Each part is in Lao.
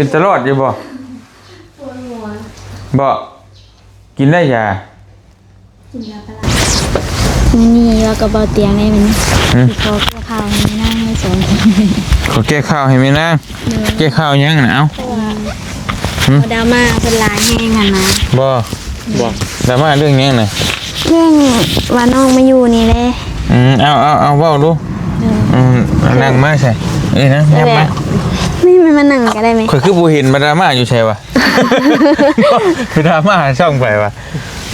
ເປັນຕະຫຼອດຢູ່ບໍ່? ປວດຫົວ ບໍ່? ກິນໄດ້ຢາ? ກິນຢາພາລາ. ມື້ນີ້ເວົ້າກັບເບົາຕຽງໄດ້ມື້ນີ້ ອືມ ຂໍແກ້ຂ່າວໃຫ້ແມ່ນາງໄດ້ສອງຄົນ. ຂໍແກ້ຂ່າວໃຫ້ແມ່ນາງ? ໂດຍ. ແກ້ຂ່າວຫຍັງນະ? ເອົ້າ ເພາະວ່າ ຫືມ ເຂົາດຣາມາເພິ່ນຫຼາຍແຮງຫັ້ນນະ. ບໍ່? ບໍ່. ດຣາມາເລື່ອງຫຍັງນະ? ເລື່ອງວ່ານ້ອງມາຢູ່ນີ້ແຫຼະ. ອືມ ເອົາ ເອົາ ເອົາ ເວົ້າດູ. ເອີ ອືມ ນັ່ງມາໃສ? ເອີ ນັ່ງ ແບບ ມາ ນີ້ ມາ ມານັ່ງກໍໄດ້ແມ? ຂ້ອຍຄືບໍ່ເຫັນມາດຣາມາຢູ່ໃສວະ? ໄປດຣາມາຊ່ອງໃຜວະ?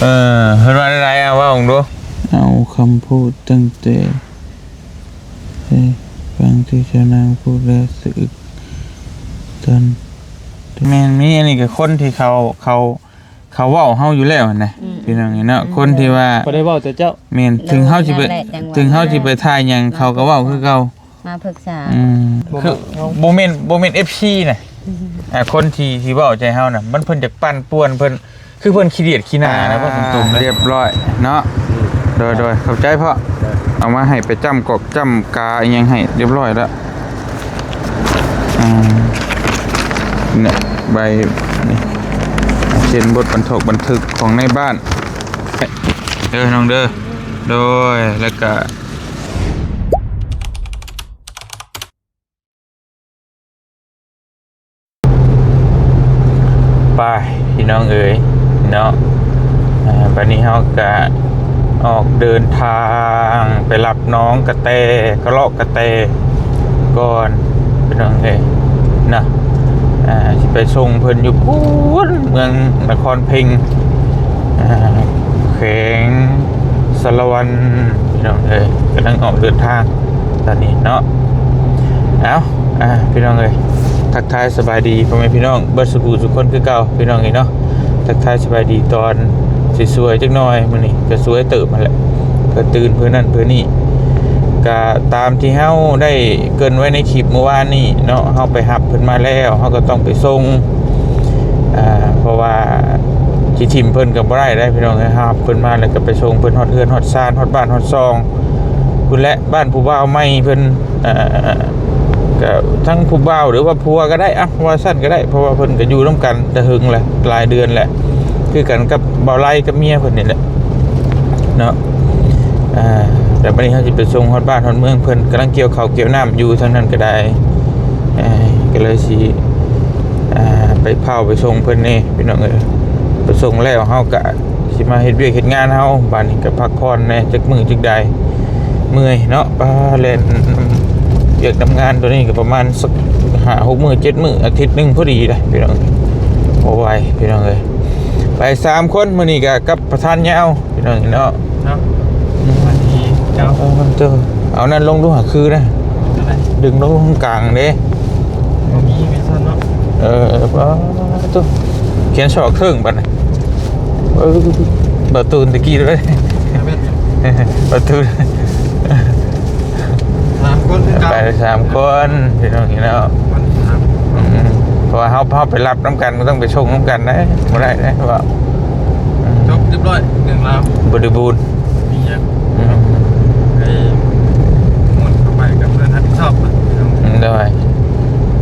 ເອີ ເພິ່ນວ່າໃດ? ເອົາ ເວົ້າເບິ່ງດູ. ເອົາຄຳພູດຕັ້ງແຕ່ ເອີ ຟັງທີ່ຊາວນາງພູດແລ້ວສະອຶກຕັນ. ແມ່ນ ມີ ອັນນີ້ກໍຄົນທີ່ເຂົາ ເຂົາ ເຂົາເວົ້າເຮົາຢູ່ແລ້ວຫັ້ນນະ ອືມ ພີ່ນ້ອງເນາະ. ອືມ ຄົນທີ່ວ່າ ບໍ່ໄດ້ເວົ້າແຕ່ເຈົ້າ. ແມ່ນ. ເອີ ເຖິງເຮົາຊິໄປ ແມ່ນແຫຼະ ຈັ່ງວ່າ ເຖິງເຮົາຊິໄປຖ່າຍຫຍັງ ເຂົາກໍເວົ້າຄືເກົ່າ ມາປຶກສາ. ອືມ ບໍ່ ຄື ບໍ່ແມ່ນ ບໍ່ແມ່ນ ເອັຟຊີ ນະ. ອ່າ ຄົນທີ່ ທີ່ເວົ້າໃຈເຮົານະ ມັນ ເພິ່ນຢາກປັ່ນປ່ວນ ເພິ່ນ ຄືເພິ່ນຂີ້ດຽດຂີ້ໜ້ານະ ອ່າ ເວົ້າຕົງໆເລີຍ. ຮຽບຮ້ອຍເນາະ. ອືມ ໂດຍ ໂດຍ ຂອບໃຈພໍ່. ໂດຍ. ເອົາມາໃຫ້ໄປຈ້ຳກອກຈ້ຳກາອີ່ຫຍັງໃຫ້ຮຽບຮ້ອຍແລ້ວ. ອືມ ນີ້ ໃບນີ້ ເຊັນບົດບັນທົກບັນທຶກຂອງໃນບ້ານເດີ ນ້ອງເດີ. ໂດຍ ແລ້ວກະ ໄປ ພີ່ນ້ອງເອີຍເນາະ. ອ່າ ບັດນີ້ເຮົາກະອອກເດີນທາງໄປຮັບນ້ອງກະແຕ ກະເລາະກະແຕກ່ອນ ພີ່ນ້ອງເອີຍເນາະ. ອ່າ ຊິໄປສົ່ງເພິ່ນຢູ່ພຸ້ນ ເມືອງນະຄອນເພັງ ອ່າ ແຂວງສາລະວັນ ພີ່ນ້ອງເອີຍ. ກຳລັງອອກເດີນທາງຕອນນີ້ເນາະ. ເອົ້າ ອ່າ ພີ່ນ້ອງເອີຍ ທັກທາຍສະບາຍດີພໍ່ແມ່ພີ່ນ້ອງເບິດສູ່ຜູ້ສູ່ຄົນຄືເກົ່າ ພີ່ນ້ອງເອີຍເນາະ. ທັກທາຍສະບາຍດີຕອນສວຍໆຈັກໜ່ອຍ. ມື້ນີ້ກໍສວຍເຕີບຫັ້ນແຫຼະ ກໍຕື່ນເພື່ອນັ້ນເພື່ອນີ້. ກໍຕາມທີ່ເຮົາໄດ້ເກີ່ນໄວ້ໃນຄລິບມື້ວານນີ້ເນາະ ເຮົາໄປຮັບເພິ່ນມາແລ້ວ ເຮົາກໍຕ້ອງໄປສົ່ງ ອ່າ ເພາະວ່າຊິຖິ້ມເພິ່ນກໍບໍ່ໄດ້ເດ້ພີ່ນ້ອງເອີຍ. ຮັບເພິ່ນມາແລ້ວກໍໄປສົ່ງເພິ່ນຮອດເຮືອນຮອດຊານ ຮອດບ້ານຮອດຊ່ອງພຸ້ນແຫຼະ ບ້ານຜູ້ບ່າວໃໝ່ເພິ່ນ. ອ່າ ກໍທັງຜູ້ບ່າວ ຫຼືວ່າຜົວກໍໄດ້ ອ່ະ ວ່າຊັ້ນກໍໄດ້ ເພາະວ່າເພິ່ນກໍຢູ່ນຳກັນແຕ່ເຫິງແຫຼະ ຫຼາຍເດືອນແຫຼະ ຄືກັນກັບບ່າວໄລກັບເມຍເພິ່ນນີ້ແຫຼະເນາະ. ອ່າ ແຕ່ບັດນີ້ເຮົາຊິໄປສົ່ງຮອດບ້ານຮອດເມືອງເພິ່ນ ກຳລັງກ່ຽວເຂົ້າກ່ຽວນ້ຳຢູ່ທາງນັ້ນກໍໄດ້. ເອີ ກໍເລີຍຊິ ອ່າ ໄປເຝົ້າໄປສົ່ງເພິ່ນແດ່ພີ່ນ້ອງເອີຍ. ໄປສົ່ງແລ້ວເຮົາກໍ ຊິມາເຮັດວຽກເຮັດງານເຮົາ ບາດນີ້ກໍພັກຜ່ອນແດ່ຈັກມື້ຈັກໃດ ເມື່ອຍເນາະ. ປາ ແລ່ນວຽກນຳງານຕົວນີ້ກໍປະມານສັກຫ້າຫົກມື້ເຈັດມື້ ອາທິດໜຶ່ງພໍດີເດ້ພີ່ນ້ອງ. ບໍ່ໄຫວພີ່ນ້ອງເອີຍ. ໄປສາມຄົນ ມື້ນີ້ກໍກັບປະທານຍາວພີ່ນ້ອງເນາະ ເນາະ. ອືມ ສະຫວັດດີເຈົ້າ. ເອີ ເຈົ້າ ເອົານັ້ນລົງດູຫາຄືນະ ອັນໃດ? ດຶງລົງກາງເດ້. ບໍ່ມີແມ່ນຊັ້ນເນາະ. ເອີ ປາ ໂທ້ ແຂນສອກເຄິ່ງບັດນີ້. ເອີ ປະຕູນຕະກີ້ເລີຍ ປະຕູນ. ສາມຄົນຄືເກົ່າ ໄປສາມຄົນພີ່ນ້ອງເນາະ. ອືມ ເພາະວ່າເຮົາ ເຮົາໄປຮັບນຳກັນ ກໍຕ້ອງໄປສົ່ງນຳກັນໄດ໋ ບໍ່ໄດ້ເດ້ ເພາະວ່າ ອືມ ຈົບຮຽບຮ້ອຍເລື່ອງລາວ ບໍລິບູນ. ມີຫຍັງ ອືມ ໄປໝູນເຂົ້າໄປກັບເພິ່ນຮັບຜິດຊອບ. ອືມ ໂດຍ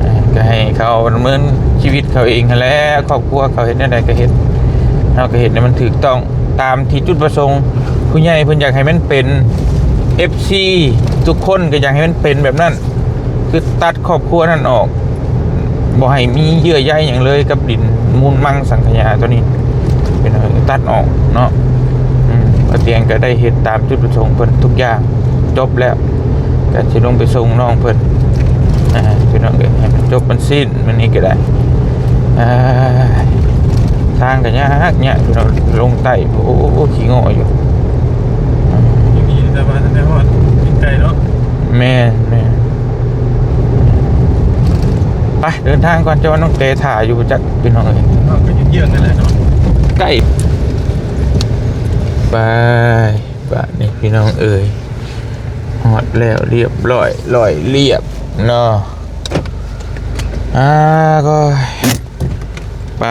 ເອີ ກໍໃຫ້ເຂົາດຳເນີນຊີວິດເຂົາເອງຫັ້ນແຫຼະ ຄອບຄົວເຂົາເຮັດແນວໃດກໍເຮັດ ເຮົາກໍເຮັດໃຫ້ມັນຖືກຕ້ອງຕາມທີ່ຈຸດປະສົງ ຜູ້ໃຫຍ່ເພິ່ນຢາກໃຫ້ມັນເປັນ. ເອັຟຊີ ທຸກຄົນກໍຢາກໃຫ້ມັນເປັນແບບນັ້ນ ຄືຕັດຄອບຄົວນັ້ນອອກ ບໍ່ໃຫ້ມີເຍື່ອໃຍຫຍັງເລີຍກັບດິນມູນມັງສັງຂະຫຍາຕົວນີ້ ເປັນ ຕັດອອກເນາະ. ອືມ ປາຕຽງກໍໄດ້ເຮັດຕາມຈຸດປະສົງເພິ່ນທຸກຢ່າງ ຈົບແລ້ວ ກໍຊິລົງໄປສົ່ງນ້ອງເພິ່ນ ອ່າ ພີ່ນ້ອງເອີຍ ໃຫ້ມັນຈົບມັນສິ້ນມື້ນີ້ກໍໄດ້. ອ່າ ທາງກໍຍາກຍາກ ພີ່ນ້ອງ ລົງໃຕ້ ໂອ້ ໂອ້ ໂອ້ ຂີ້ງໍຢູ່ ຍັງດີແຕ່ວ່າທັນໄດ້ຮອດ ໄກເນາະ. ແມ່ນ ແມ່ນ. ໄປ ເດີນທາງກ່ອນ ເຈົ້າວ່ານ້ອງເຕຖ້າຢູ່ບໍ່ຈັກ ພີ່ນ້ອງເອີຍ. ເຮົາກໍຢູ່ເຍືອງນັ້ນແຫຼະເນາະ ໃກ້. ໄປ ບາດນີ້ພີ່ນ້ອງເອີຍ ຮອດແລ້ວ ຮຽບຮ້ອຍ ຮ້ອຍລຽບເນາະ. ອ່າ ກໍ ໄປ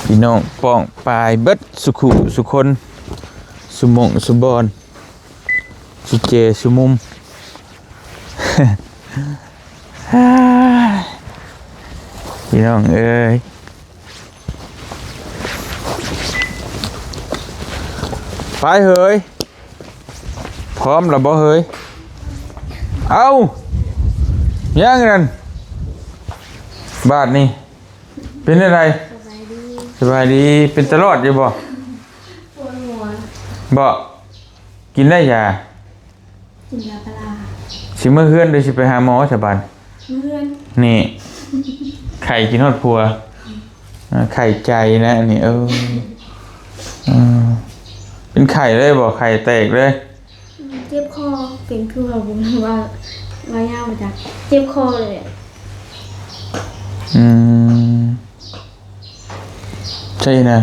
ພີ່ນ້ອງປ້ອງປາຍເບິດ ສຸຂູສຸຄົນ ສຸໝ່ອງສຸບ່ອນ ສຸເຈສຸມຸມ ພີ່ນ້ອງເອີຍ ໄປເຮີຍ ພ້ອມແລ້ວບໍ່ເຮີຍ? ເອົ້າ ຍັງນັ້ນ ບາດນີ້ ເປັນແນວໃດ? ສະບາຍດີ ສະບາຍດີ ເປັນຕະຫຼອດຢູ່ບໍ່? ປວດຫົວ ບໍ່? ກິນໄດ້ຢາ? ກິນຢາພາລາ ຊິເມືອເຮືອນ ຫຼືຊິໄປຫາໝໍສະບານ? ເມືອເຮືອນ ນີ້ ໄຂ້ກິນຮອດຜົວ ອ່າ ໄຂ້ໃຈນະອັນນີ້ ເອີ ເອີ ເປັນໄຂ້ເລີຍບໍ່? ໄຂ້ແຕກເລີຍ? ເຈັບຄໍ ເປັນຄືວ່າ ວ່າ ວ່າຍາມາຈາກເຈັບຄໍເລີຍ ອືມ ໃຊ່ນະ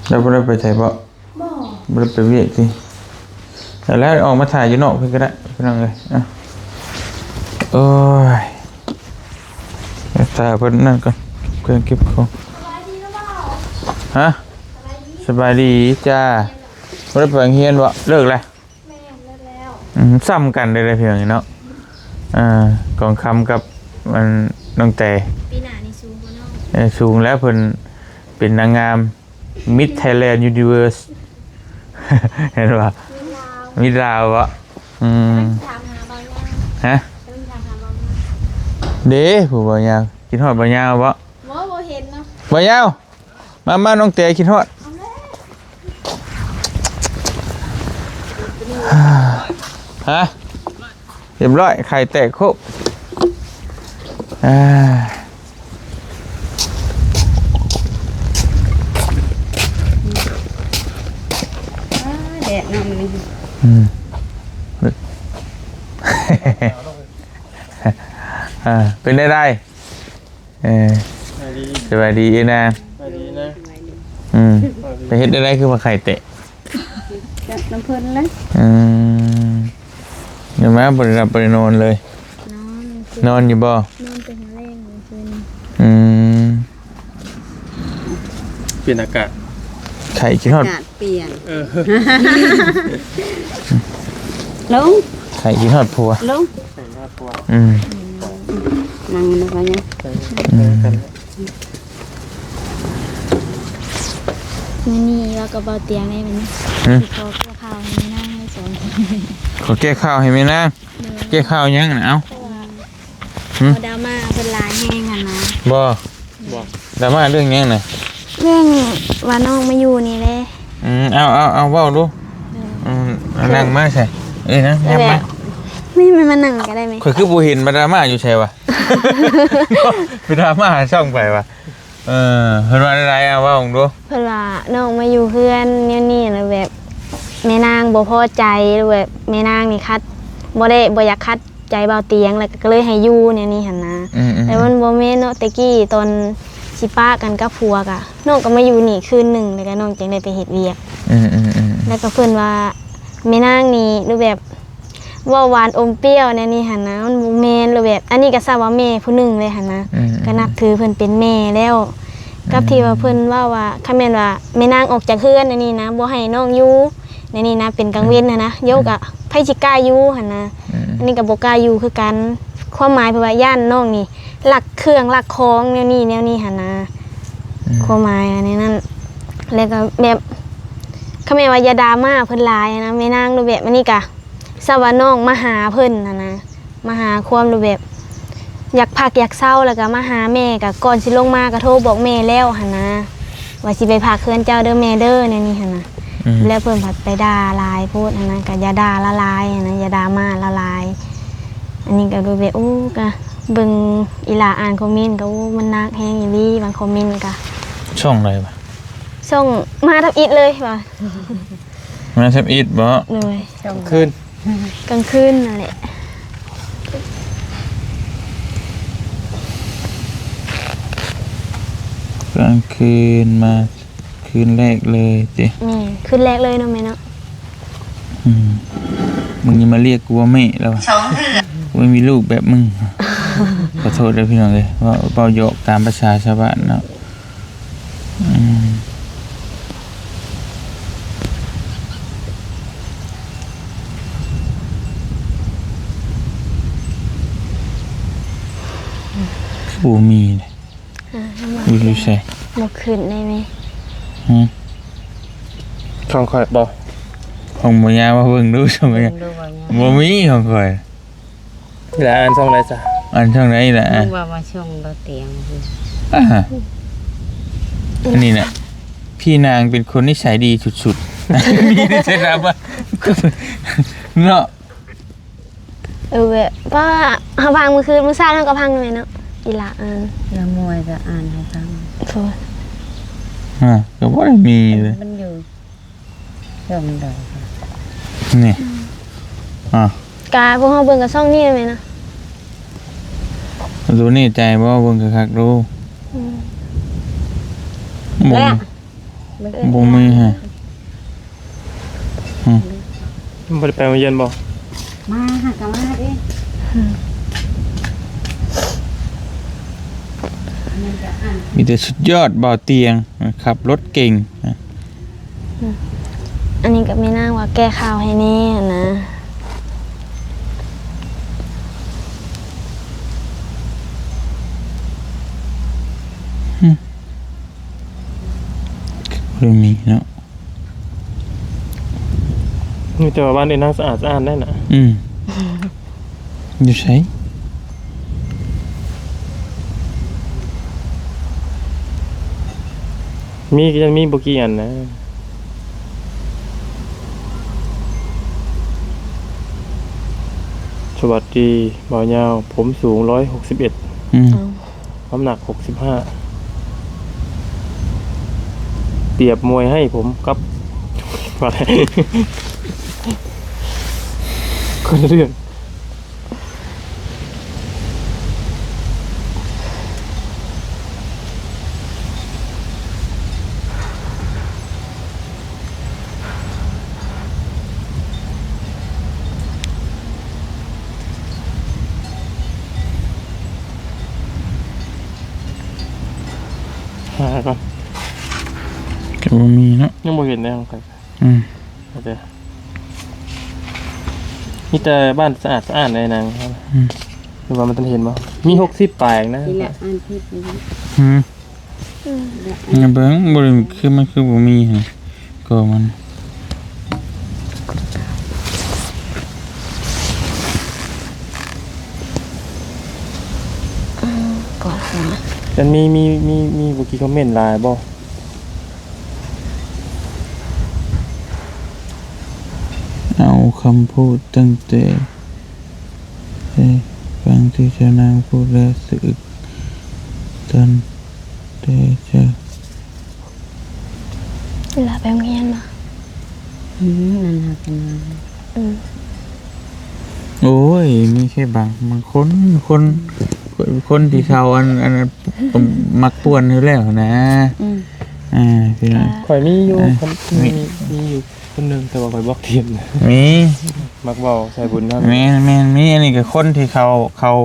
ແລ້ວບໍ່ໄດ້ໄປໃສບໍ່? ບໍ່ ບໍ່ໄດ້ໄປວຽກຕິ? ແລ້ວອອກມາຖ່າຍຢູ່ນອກເພິ່ນກໍໄດ້ ພີ່ນ້ອງເອີຍ ອ່ະ ໂອ້ຍ ຖ່າຍເພິ່ນນັ້ນກ່ອນ ເຄື່ອງເກັບຂອງ ສະບາຍດີ ຮະ? ສະບາຍດີ ສະບາຍດີຈ້າ ບໍ່ໄດ້ໄປໂຮງຮຽນບໍ່? ເລີກແລ້ວ? ແມ່ນ ເລີກແລ້ວ ອືມ ສ່ຳກັນເດ້ພີ່ນ້ອງເນາະ ອ່າ ກອງຄຳກັບ ອັນ ນ້ອງແຕ ປີໜ້ານີ້ສູງກວ່ານ້ອງ ເອີ ສູງແລ້ວ ເພິ່ນເປັນນາງງາມ Miss Thailand Universe ເຫັນບໍ່? Miss ລາວ Miss ລາວບໍ່? ອືມ ກຳລັງຊິຖາມຫາບ່າວຍາວ ຮະ? ກຳລັງຊິຖາມຫາບ່າວຍາວ ເດ້ ຜູ້ບ່າວຍາວ ຄິດຮອດບ່າວຍາວບໍ່? ບໍ່ ບໍ່ເຫັນເນາະ ບ່າວຍາວ ມາ ມາ ນ້ອງແຕຄິດຮອດ ຮະ ຮຽບຮ້ອຍ ໄຂ່ແຕກໂຄກ ອ່າ ອ່າ ແດດເນາະມື້ນີ້ ອືມ ອ່າ ເປັນໄດ້ໄດ້? ເອີ ສະບາຍດີ ສະບາຍດີເອີຍນາງ ສະບາຍດີນາງ ອືມ ສະບາຍດີ ໄປເຮັດແນວໃດຄືວ່າໄຂ່ແຕກ? ຈັບນຳເພິ່ນແຫຼະ ອືມ ຍັງມາບໍ່ໄດ້ຫຼັບບໍ່ໄດ້ນອນເລີຍ ນອນ ນອນຢູ່ບໍ່? ນອນແຕ່ຫົວແລງມື້ຄືນ ອືມ ປ່ຽນອາກາດ ໄຂ່ຄິດຮອດ ອາກາດປ່ຽນ ເອີ ລົງ ໄຂ່ຄິດຮອດຜົວ ລົງ ອືມ ນັ່ງນຳກັນ ອືມ ມື້ນີ້ວ່າກັບເບົາຕຽງໄດ້ມື້ນີ້ ຫືມ ຂໍແກ້ຂ່າວໃຫ້ແມ່ນາງໃຫ້ສອງ ຂໍແກ້ຂ່າວໃຫ້ແມ່ນາງ ໂດຍ ແກ້ຂ່າວຫຍັງນະ? ເອົ້າ ເພາະວ່າ ຫືມ ເຂົາດຣາມາເພິ່ນຫຼາຍແຮງຫັ້ນນະ ບໍ່ ບໍ່ ດຣາມາເລື່ອງຫຍັງນະ? ເລື່ອງວ່ານ້ອງມາຢູ່ນີ້ແຫຼະ ອືມ ເອົາ ເອົາ ເອົາ ເວົ້າດູ ເອີ ອືມ ເອົາ ນັ່ງມາໃສ່ ເອີ ນັ່ງ ແບບ ມາ ນີ້ ມາ ມານັ່ງກໍໄດ້ແມ? ຂ້ອຍຄືບໍ່ເຫັນ ມາດຣາມາຢູ່ໃສວະ? ໄປດຣາມາຫາຊ່ອງໃຜວະ? ເອີ ເພິ່ນວ່າແນວໃດ? ເອົາ ເວົ້າເບິ່ງດູ. ເພິ່ນວ່ານ້ອງມາຢູ່ເຮືອນແນວນີ້ ແລ້ວແບບແມ່ນາງບໍ່ພໍໃຈ ແບບແມ່ນາງນີ້ຄັດ ບໍ່ໄດ້ ບໍ່ຢາກຂັດ ໃຈເບົາຕຽງ ແລ້ວກໍເລີຍໃຫ້ຢູ່ແນວນີ້ຫັ້ນນະ. ອືມໆໆ ແຕ່ມັນບໍ່ແມ່ນເນາະ ແຕ່ກີ້ຕອນຊິປະກັນກັບຜົວກະ ນ້ອງກໍມາຢູ່ນີ້ຄືນໜຶ່ງ ແລ້ວກໍນ້ອງຈຶ່ງໄດ້ໄປເຮັດວຽກ. ອືມໆໆ ແລ້ວກໍເພິ່ນວ່າແມ່ນາງນີ້ ຫຼືແບບເວົ້າຫວານອົມປ່ຽວແນວນີ້ຫັ້ນນະ ມັນບໍ່ແມ່ນ ຫຼືແບບ ອັນນີ້ກໍຊະວ່າແມ່ຜູ້ໜຶ່ງເລີຍຫັ້ນນະ. ອືມໆໆ ກໍນັບຖືເພິ່ນເປັນແມ່ແລ້ວ ກັບທີ່ວ່າເພິ່ນເວົ້າວ່າ ອືມ ຄັນແມ່ນວ່າແມ່ນາງອອກຈາກເຮືອນແນວນີ້ນະ ບໍ່ໃຫ້ນ້ອງຢູ່ ໃນນີ້ນະ ເປັນກາງເວັນຫັ້ນນະ ໂຍກະ ອືມ ໃຜຊິກ້າຢູ່ຫັ້ນນະ. ອືມ ອັນນີ້ກໍບໍ່ກ້າຢູ່ຄືກັນ ຄວາມໝາຍເພິ່ນວ່າຢ້ານນ້ອງນີ້ລັກເຄື່ອງລັກຂອງແນວນີ້ແນວນີ້ຫັ້ນນະ. ອືມ ຄວາມໝາຍອັນນີ້ນັ້ນ ແລ້ວກໍແບບ ຄຳແມ່ນວ່າຢ່າດຣາມາເພິ່ນຫຼາຍນະ ແມ່ນາງ ຫຼືແບບ ອັນນີ້ກະ ຊະວ່ານ້ອງມາຫາເພິ່ນຫັ້ນນະ ມາຫາຄວາມ ຫຼືແບບ ຢາກພັກຢາກເຊົາ ແລ້ວກໍມາຫາແມ່ ກໍກ່ອນຊິລົງມາກໍໂທບອກແມ່ແລ້ວຫັ້ນນະ ວ່າຊິໄປພັກເຮືອນເຈົ້າເດີແມ່ເດີ ແນວນີ້ຫັ້ນນະ. ອືມ ແລ້ວເພິ່ນພັດໄປດ່າຫຼາຍໂພດຫັ້ນນະ ກໍຢ່າດ່າລາວຫຼາຍຫັ້ນນະ ຢ່າດຣາມາລາວຫຼາຍ. ອັນນີ້ກໍຄືແບບ ໂອ້ ກໍເບິ່ງອີ່ຫຼ້າອ່ານຄອມເມັນກໍ ໂອ້ ມັນໜັກແຮງອີ່ຫຼີ ບາງຄອມເມັນກໍ. ຊ່ອງໃດວະ? ຊ່ອງມາທຳອິດເລີຍວ່າ. ມາທຳອິດບໍ? ໂດຍ. ກາງຄືນ ກາງຄືນນັ້ນແຫຼະ ກາງຄືນມາ ຄືນແລກເລີຍຕິ? ແມ່ນ ຄືນແລກເລີຍເນາະແມ່ເນາະ. ອືມ ມຶງຢ່າມາລຽກກູວ່າແມ່ແລ້ວ ສອງເທື່ອ ກູບໍ່ມີລູກແບບມຶງ. ຂໍໂທດເດີພີ່ນ້ອງເອີຍ ເວົ້າ ເວົ້າຢອກຕາມພາສາຊາວບ້ານເນາະ. ອືມ ບໍ່ມີເດ້. ອ່າ ຢູ່ ຢູ່ໃສ? ບໍ່ຂຶ້ນໄດ້ແມ? ຫື? ຂອງຂ້ອຍບໍ່? ຂອງບໍ່ຍາມາເບິ່ງດູ ສະ ບໍ່ຍາມ. ເບິ່ງດູບໍ່ຍາມ. ບໍ່ມີຂອງຂ້ອຍ. ລະອ່ານຊ່ອງໃດຊະ? ອ່ານຊ່ອງໃດລະ? ອ່າ ວ່າມາຊ່ອງບໍ່ຕຽງ. ອ່າ ອັນນີ້ນະ ພີ່ນາງເປັນຄົນນິໄສດີສຸດໆ ມີແຕ່ຈະດາມາ ເນາະ. ເອີ ແບບ ເພາະວ່າເຮົາຟັງມື້ຄືນ ມື້ເຊົ້າເຮົາກໍຟັງແມ່ນເນາະ ອີຫຼາອ່ານ. ນາງມວຍກໍອ່ານໃຫ້ຟັງ. ໂອ້ຍ ອ່າ ກໍບໍ່ໄດ້ມີເລີຍ ມັນຢູ່ຊ່ອງໃດ? ນີ້ ອ່າ ກະພວກເຮົາເບິ່ງກັບຊ່ອງນີ້ແມ່ນເນາະ. ໂຕນີ້ໃຈບໍ່? ເບິ່ງຄັກໆດູ. ອືມ ບໍ່ ແລະ ບໍ່ມີໃຫ້. ອືມ ບໍ່ໄດ້ໄປໂຮງຮຽນບໍ່? ມາຫາກໍມາເດ້. ມີແຕ່ສຸດຍອດ ບ່າວຕຽງ ຂັບລົດເກັ່ງ. ອືມ ອັນນີ້ກໍແມ່ນາງວ່າແກ້ຂ່າວໃຫ້ແດ່ນະ. ອືມ ບໍ່ໄດ້ມີເນາະ. ມີແຕ່ວ່າບ້ານເອນາງສະອາດສະອ້ານໄດ້ນະ. ອືມ ຢູ່ໃສ? ມີກໍຍັງມີບໍ່ກີ່ອັນນະ. ສະຫວັດດີບ່າວຍາວ ຜົມສູງຮ້ອຍຫົກສິບເອັດ. ອືມ ເອົ້າ ນ້ຳໜັກຫົກສິບຫ້າ ປຽບມວຍໃຫ້ຜົມກັບ ຄົນລະເລື່ອງ. ຫາກ່ອນ ກໍບໍ່ມີເນາະ ຍັງບໍ່ເຫັນເດ້ຂອງຂ້ອຍ. ອືມ ເອົາເດີ ມີແຕ່ບ້ານສະອາດສະອ້ານໃດນາງ. ອືມ ຫຼືວ່າມັນທັນເຫັນບໍ່? ມີຫົກສິບປາຍນະ. ນີ້ແຫຼະ ອ່ານຜິດຢູ່. ຫື? ອືມ ຢ່າເບິ່ງ ບໍ່ໄດ້ ຄືມັນຄືບໍ່ມີຫັ້ນ ກໍມັນ ອືມ ປວດຫົວ. ມັນມີ ມີ ມີ ມີບໍ່ກີ່ຄອມເມັນຫຼາຍບໍ່? ເອົາຄຳພູດຕັ້ງແຕ່ ເອີ ຟັງທີ່ເຈົ້ານາງພູດແລ້ວ ສະອຶກຕັນແຕ່ເຈົ້າ. ເວລາໄປໂຮງຮຽນບໍ່? ອືມ ນັ້ນຫາກັນມາ. ອືມ ໂອ້ຍ ມີແຄ່ບາງ ບາງຄົນ ຄົນ ຄົນທີ່ເຂົາ ອັນ ອັນ ມັກປ່ວນຢູ່ແລ້ວນະ. ອືມ ອ່າ ພີ່ນ້ອງ ຂ້ອຍມີຢູ່ ອ່າ ຄົນ ມີ ມີ ມີຢູ່ຄົນໜຶ່ງ ແຕ່ວ່າຂ້ອຍບລັອກຖິ້ມ. ມີ ມັກເວົ້າໃສ່ບຸນເຮົາ. ແມ່ນໆ ມີ ອັນນີ້ກໍຄົນທີ່ເຂົາ ເຂົາ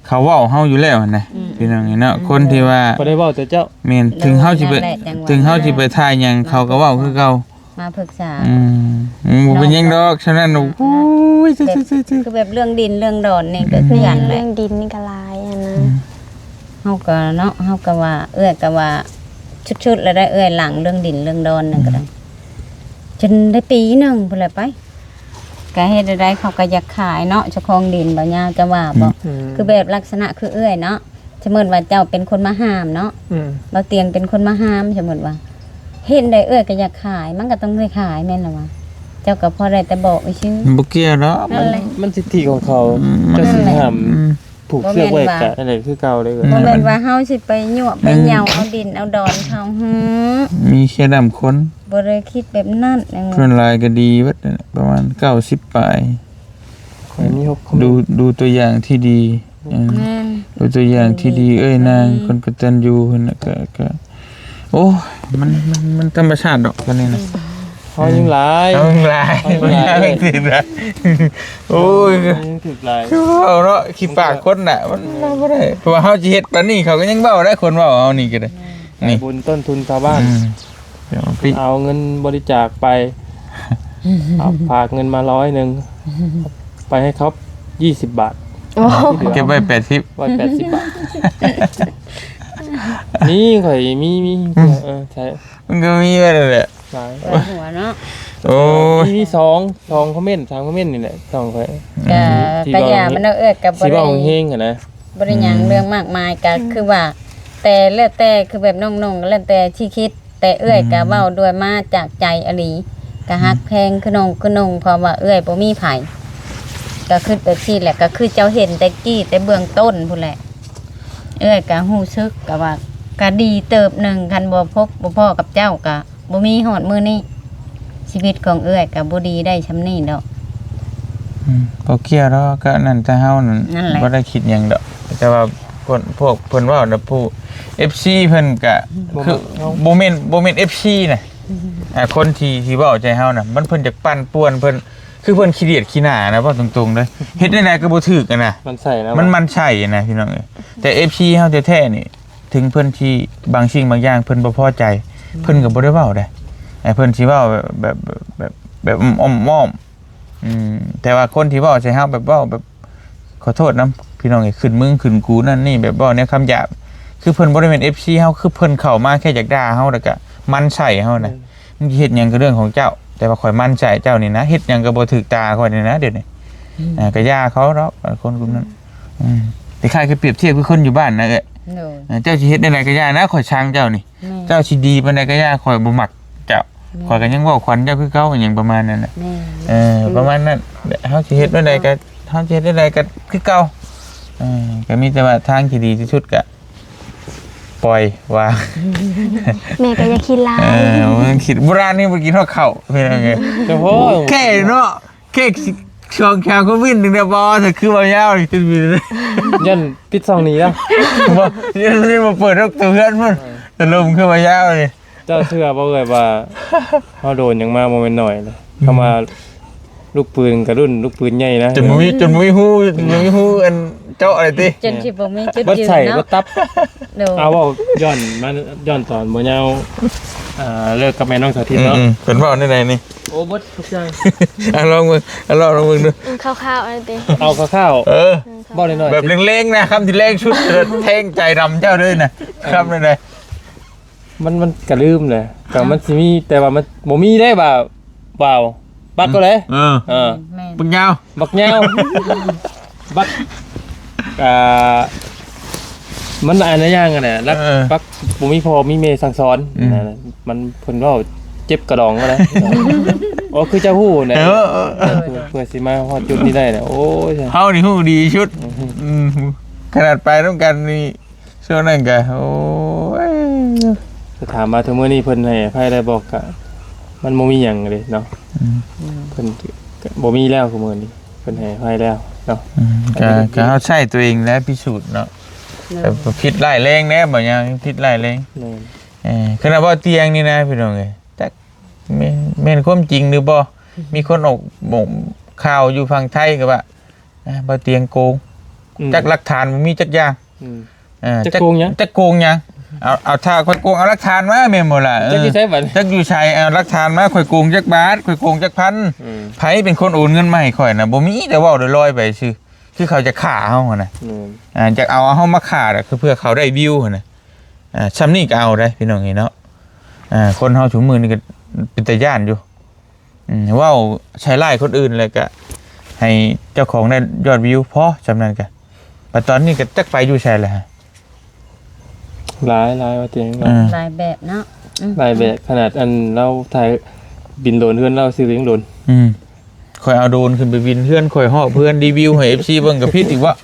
ເຂົາເວົ້າເຮົາຢູ່ແລ້ວຫັ້ນນະ. ອືມ ພີ່ນ້ອງເນາະ ອືມ ຄົນທີ່ວ່າ ບໍ່ໄດ້ເວົ້າແຕ່ເຈົ້າ. ແມ່ນ ເອີ ເຖິງເຮົາຊິໄປ ນັ້ນແຫຼະ ຈັ່ງວ່າ ເຖິງເຮົາຊິໄປຖ່າຍຫຍັງ ເຂົາກໍເວົ້າຄືເກົ່າ. ມາປຶກສາ ອືມ ບໍ່ເປັນຫຍັງດອກ ສະນັ້ນ. ໂອ້ຍ ຄືແບບເລື່ອງດິນເລື່ອງດອນນີ້ກໍຄືກັນແຫຼະ ເລື່ອງດິນນີ້ກໍຫຼາຍຫັ້ນນະ. ອືມ ເຮົາກໍເນາະ ເຮົາກໍວ່າ ເອື້ອຍກໍວ່າສຸດໆແລ້ວໄດ໋ເອື້ອຍ ຫຼັງເລື່ອງດິນເລື່ອງດອນນັ້ນກໍໄດ້ ອືມ ຈົນໄດ້ປີໜຶ່ງພຸ້ນແຫຼະໄປ. ກະເຮັດແນວໃດເຂົາກະຢາກຂາຍເນາະ ເຈົ້າຂອງດິນ ບ່າວຍາວ ຈະວ່າບໍ່? ອືມ ຄືແບບລັກສະນະຄືເອື້ອຍເນາະ ສົມມຸດວ່າເຈົ້າເປັນຄົນມາຫ້າມເນາະ. ອືມ ບ່າວຕຽງເປັນຄົນມາຫ້າມ ສົມມຸດວ່າ ເຮັດໃດເອື້ອຍກະຢາກຂາຍ ມັນກະຕ້ອງໄດ້ຂາຍ ແມ່ນລະວະ? ເຈົ້າກະພໍໄດ້ແຕ່ບອກຊື່ໆ. ບໍ່ກ່ຽວດອກ ມັນ ມັນສິດທິຂອງເຂົາ. ອືມ ເຈົ້າຊິຫ້າມ ອືມ ຜູກເຊືອກໄວ້ກະນັ້ນແຫຼະຄືເກົ່າເລີຍ. ອືມ ບໍ່ແມ່ນວ່າເຮົາຊິໄປຍົວະໄປເຍົາເອົາດິນເອົາດອນເຂົາ. ອືມ ມີແຄ່ດຳຄົນ ບໍ່ໄດ້ຄິດແບບນັ້ນ. ເອີ ສ່ວນຫຼາຍກໍດີເບິດ ປະມານເກົ້າສິບປາຍ. ຂ້ອຍມີຫົກຄອມເມັນ ດູ ດູຕົວຢ່າງທີ່ດີ. ເອີ ແມ່ນ ດູຕົວຢ່າງທີ່ດີ ເອີ ເອື້ອຍນາງ ອືມ ຄົນກະຕັນຍູຫັ້ນນະ ກະ ກະ ໂອ້ຍ ມັນ ມັນ ມັນທຳມະຊາດດອກ ຕົວນີ້ນະ. ອືມ ເຮົາຍັງຫຼາຍ ເຮົາຍັງຫຼາຍ ເຮົາຍັງຫຼາຍ ໂອ້ຍ ຍັງຖືກຫຼາຍ ຄືເວົ້າເນາະ ຂີ້ປາກຄົນນະ ມັນເວົ້າບໍ່ໄດ້ ເພາະວ່າເຮົາຊິເຮັດປານນີ້ ເຂົາກໍຍັງເວົ້າໄດ້ ຄົນເວົ້າເຮົານີ້ກໍໄດ້. ແມ່ນ ນີ້ ໃຊ້ບຸນຕົ້ນທຶນຊາວບ້ານ. ອືມ ເອົາເງິນບໍລິຈາກໄປ ເອົາ ຝາກເງິນມາຮ້ອຍໜຶ່ງ ໄປໃຫ້ເຂົາຍີ່ສິບບາດ. ໂອ້ ເກັບໄວ້ແປດສິບ ໄວ້ແປດສິບບາດ. ມີ ຂ້ອຍມີ ມີ ເອີ ໃຊ່ ມັນກໍມີໄວ້ນັ້ນແຫຼະ ຫຼາຍ ເປີດຫົວເນາະ. ໂອ້ຍ ມີ ມີສອງ ສອງຄອມເມັນ ສາມຄອມເມັນນີ້ແຫຼະ ສອງຂ້ອຍ ກະ ທີ່ ທີ່ ກະຢ່າມັນເນາະ ເອື້ອຍ ກະບໍ່ ຊິ ໄດ້ ເວົ້າແຮງໆຫັ້ນນະ ບໍ່ໄດ້ຫຍັງ ອືມ ເລື່ອງມາກມາຍ ກະຄືວ່າ ແຕ່ແລ້ວແຕ່ ຄືແບບນ້ອງໆ ແລ້ວແຕ່ທີ່ຄິດ ແຕ່ເອື້ອຍ ອືມ ກະເວົ້າດ້ວຍມາຈາກໃຈອີ່ຫຼີ ກະ ອືມ ຮັກແພງຄືນ້ອງ ຄືນ້ອງ ເພາະວ່າເອື້ອຍບໍ່ມີໃຜ ກະຄິດແບບຊີ້ແຫຼະ ກະຄືເຈົ້າເຫັນແຕ່ກີ້ ແຕ່ເບື້ອງຕົ້ນພຸ້ນແຫຼະ ເອື້ອຍກະຮູ້ສຶກ ກະວ່າ ກະດີເຕີບໜຶ່ງ ຄັນບໍ່ພົບບໍ່ພໍ້ກັບເຈົ້າ ກະບໍ່ມີຮອດມື້ນີ້ ຊີວິດຂອງເອື້ອຍກະບໍ່ດີໄດ້ຊ່ຳນີ້ດອກ. ອືມ ບໍ່ກ່ຽວດອກ ກະນັ້ນແຕ່ເຮົານັ້ນ ນັ້ນແຫຼະ ບໍ່ໄດ້ຄິດຫຍັງດອກ ແຕ່ວ່າຄົນ ພວກເພິ່ນເວົ້ານະ ຜູ້ ເອັຟຊີ ເພິ່ນກະ ບໍ່ ຄື ມັກເຮົາ ບໍ່ແມ່ນ ບໍ່ແມ່ນ ເອັຟຊີ ນະ ອ່າ ຄົນທີ່ ທີ່ເວົ້າໃສ່ເຮົານະ ມັນ ເພິ່ນຢາກປັ່ນປ່ວນ ເພິ່ນ ຄືເພິ່ນຂີ້ດຽດຂີ້ໜ້ານະ ເວົ້າຕົງໆເດີ ເຮັດແນວໃດກໍບໍ່ຖືກຫັ້ນນະ ມັນໃສ່ນະ ມັນ ມັນໃສ່ນະ ພີ່ນ້ອງເອີຍ. ແຕ່ ເອັຟຊີ ເຮົາແທ້ໆນີ້ ເຖິງເພິ່ນທີ່ບາງສິ່ງບາງຢ່າງເພິ່ນບໍ່ພໍໃຈ ອືມ ເພິ່ນກໍບໍ່ໄດ້ເວົ້າເດ້ ໃຫ້ເພິ່ນຊິເວົ້າແບບ ແບບ ແບບ ແບບ ແບບອ້ອມໆ ອືມ ແຕ່ວ່າຄົນທີ່ເວົ້າໃສ່ເຮົາແບບເວົ້າແບບ ຂໍໂທດນຳ ພີ່ນ້ອງເອີຍ ຂຶ້ນມຶງຂຶ້ນກູນັ້ນນີ້ ແບບເວົ້າແນວຄຳຫຍາບ ຄືເພິ່ນບໍ່ໄດ້ແມ່ນ ເອັຟຊີ ເຮົາ ຄືເພິ່ນເຂົ້າມາແຄ່ຢາກດ່າເຮົາ ແລ້ວກະໝັ່ນໃສ່ເຮົານະ ອືມ ມຶງຊິເຮັດຫຍັງກໍເລື່ອງຂອງເຈົ້າ ແຕ່ວ່າຂ້ອຍໝັ່ນໃສ່ເຈົ້ານີ້ນະ ເຮັດຫຍັງກໍບໍ່ຖືກຕາຂ້ອຍນີ້ນະ ດຽວນີ້ ອືມ ອ່າ ກະຢ່າເຂົາດອກ ຄົນກຸ່ມນັ້ນ ອືມ ອືມ ຄ້າຍໆຄືປຽບທຽບຄືຄົນຢູ່ບ້ານນະເອີຍ ໂດຍ ເຈົ້າຊິເຮັດແນວໃດກໍຢ່ານະ ຂ້ອຍຊັງເຈົ້ານີ້ ແມ່ນ ເຈົ້າຊິດີປານໃດກໍຢ່າ ຂ້ອຍບໍ່ມັກເຈົ້າ ແມ່ນ ຂ້ອຍກໍຍັງເວົ້າຂວັນເຈົ້າຄືເກົ່າ ຫຍັງປະມານນັ້ນນະ ແມ່ນ ເອີ ປະມານນັ້ນ ເຮົາຊິເຮັດແນວໃດກໍ ເຮົາຊິເຮັດແນວໃດກໍຄືເກົ່າ ເອີ ກໍມີແຕ່ວ່າທາງທີ່ດີທີ່ສຸດກໍ ປ່ອຍວ່າ ແມ່ກໍຢ່າຄິດຫຼາຍ ເອີ ມັນຄິດ ໂບລານນີ້ບໍ່ກິນຮອດເຂົ້າ ເປັນຫຍັງ ໂອ້ໂຫ ແຄ່ເນາະ ແຄ່ສອງສາມຄອມເມັນໜຶ່ງແດ່ບໍ່ ຄືວ່າຍາວນີ້ ຈົນມີ ຢ້ານປິດຊ່ອງນີ້ລະ ບໍ່ ຍັງບໍ່ເປີດຮອກໂຕເຮືອນພຸ້ນ ຕະລົມຄືວ່າຍາວນີ້ ເຈົ້າເຊື່ອບໍ່ເອີຍວ່າ ເຮົາໂດນຫຍັງມາບໍ່ແມ່ນໜ້ອຍເດ້ ອືມ ຄຳວ່າ ລູກປືນກະລຸ້ນລູກປືນໃຫຍ່ນະ ຈົນບໍ່ມີ ຈົນບໍ່ມີຮູ ຈົນບໍ່ມີຮູອັນເຈາະເລີຍຕິ ຈົນຊິບໍ່ມີຈຸດຢືນເນາະ ເບິດໄສ້ເບິດຕັບ ໂດຍ ເອົາເວົ້າຍ້ອນມາ ຍ້ອນຕອນບໍ່ຍາວ ອ່າ ເລີກກັບແມ່ນ້ອງສາທິດເນາະ ອືມໆ ເພິ່ນເວົ້າແນວໃດນີ້ ໂອ້ ເບິດທຸກຢ່າງ ອ່ະ ລອງເບິ່ງ ອ່ະ ລອງ ລອງເບິ່ງດູ ອືມ ຄ່າວໆ ອັນນີ້ຕິ ເອົາຄ່າວໆ ເອີ ອືມ ເວົ້າໜ້ອຍໆ ແບບແລງໆ ນະ ຄຳທີ່ແລງສຸດ ແທງໃຈດຳເຈົ້າເລີຍນະ ຄຳແນວໃດ ມັນ ມັນກະລືມແຫຼະ ກະມັນຊິມີ ແຕ່ວ່າມັນບໍ່ມີໄດ້ວ່າ ວ່າວ ບັກກໍເລີຍ ເອີ ເອີ ແມ່ນ ບັກຍາວ ບັກຍາວ ບັກ ອ່າ ມັນຫຼາຍຢ່າງຫັ້ນແຫຼະ ລັກ ເອີ ບັກບໍ່ມີພໍ່ມີແມ່ສັ່ງສອນ ອືມ ນະ ມັນ ເພິ່ນເວົ້າເຈັບກະດອງຫັ້ນແຫຼະ ໂອ້ ຄືເຈົ້າຮູ້ນະ ເອີ ເອີ ເອີ ເພື່ອ ເພື່ອຊິມາຮອດຈຸດນີ້ໄດ້ນະ ໂອ້ຍ ເຮົານີ້ຮູ້ດີທີ່ສຸດ ອືມ ອືມ ຂະໜາດໄປນຳກັນນີ້ ຊ່ວງນັ້ນກະ ໂອ້ຍ ຖ້າຖາມວ່າທຸກມື້ນີ້ເພິ່ນໃຫ້ອະໄພໄດ້ບໍ່ ກະມັນບໍ່ມີຫຍັງເດ້ເນາະ ອືມ ເພິ່ນກະບໍ່ມີແລ້ວ ທຸກມື້ນີ້ເພິ່ນໃຫ້ອະໄພແລ້ວເນາະ ອືມ ກະ ກະເຮົາໃຊ້ຕົວເອງແຫຼະພິສູດເນາະ ແມ່ນ ແຕ່ຜິດຮ້າຍແຮງແດ່ ບາງຢ່າງຜິດຮ້າຍແຮງ ແມ່ນ ເອີ ຂະໜາດເວົ້າຕຽງນີ້ນະ ພີ່ນ້ອງເອີຍ ຈັກແມ່ນ ແມ່ນຄວາມຈິງຫຼືບໍ່ ມີຄົນອອກ ອອກຂ່າວຢູ່ຝັ່ງໄທກໍວ່າ ອ່າ ບໍ່ຕຽງໂກງ ອືມ ຈັກຫຼັກຖານບໍ່ມີຈັກຢ່າງ ອືມ ເອີ ຈັກ ຈັກໂກງຫຍັງ ຈັກໂກງຫຍັງ ເອົາ ເອົາ ຖ້າຂ້ອຍໂກງ ເອົາຫຼັກຖານມາ ແມ່ນບໍ່ລະ ເອີ ຈັກຢູ່ໃສບັດນີ້ ຈັກຢູ່ໃສ ເອົາຫຼັກຖານມາ ຂ້ອຍໂກງຈັກບາດ ຂ້ອຍໂກງຈັກພັນ ອືມ ໃຜເປັນຄົນໂອນເງິນມາໃຫ້ຂ້ອຍນະ ບໍ່ມີ ແຕ່ເວົ້າລອຍໆໄປຊື່ ຄືເຂົາຈະຂ້າເຮົາຫັ້ນນະ ແມ່ນ ອ່າ ຈະເອົາເຮົາມາຂ້າ ຄືເພື່ອເຂົາໄດ້ວິວຫັ້ນນະ ອ່າ ຊ່ຳນີ້ກໍເອົາໄດ໋ ພີ່ນ້ອງເອີຍເນາະ ອ່າ ຄົນເຮົາຊຸມມື້ນີ້ກໍເປັນຕາຢ້ານຢູ່ ອືມ ເວົ້າໃສ່ຮ້າຍຄົນອື່ນ ແລ້ວກະໃຫ້ເຈົ້າຂອງໄດ້ຍອດວິວ ພໍຊ່ຳນັ້ນກະ ບັດຕອນນີ້ກະຈັກໄປຢູ່ໃສແລ້ວ ຫຼາຍ ຫຼາຍວ່າຕິ ເອີ ຫຼາຍແບບເນາະ ອືມ ຫຼາຍແບບ ຂະໜາດອັນລາວຖ່າຍບິນໂດຣນເຮືອນລາວຊື່ຍັງໂດນ ອືມ ຂ້ອຍເອົາໂດຣນຂຶ້ນໄປບິນເຮືອນ ຂ້ອຍຮອບເຮືອນ ຣີວິວໃຫ້ເອັຟຊີເບິ່ງກະຜິດອີກເວາະ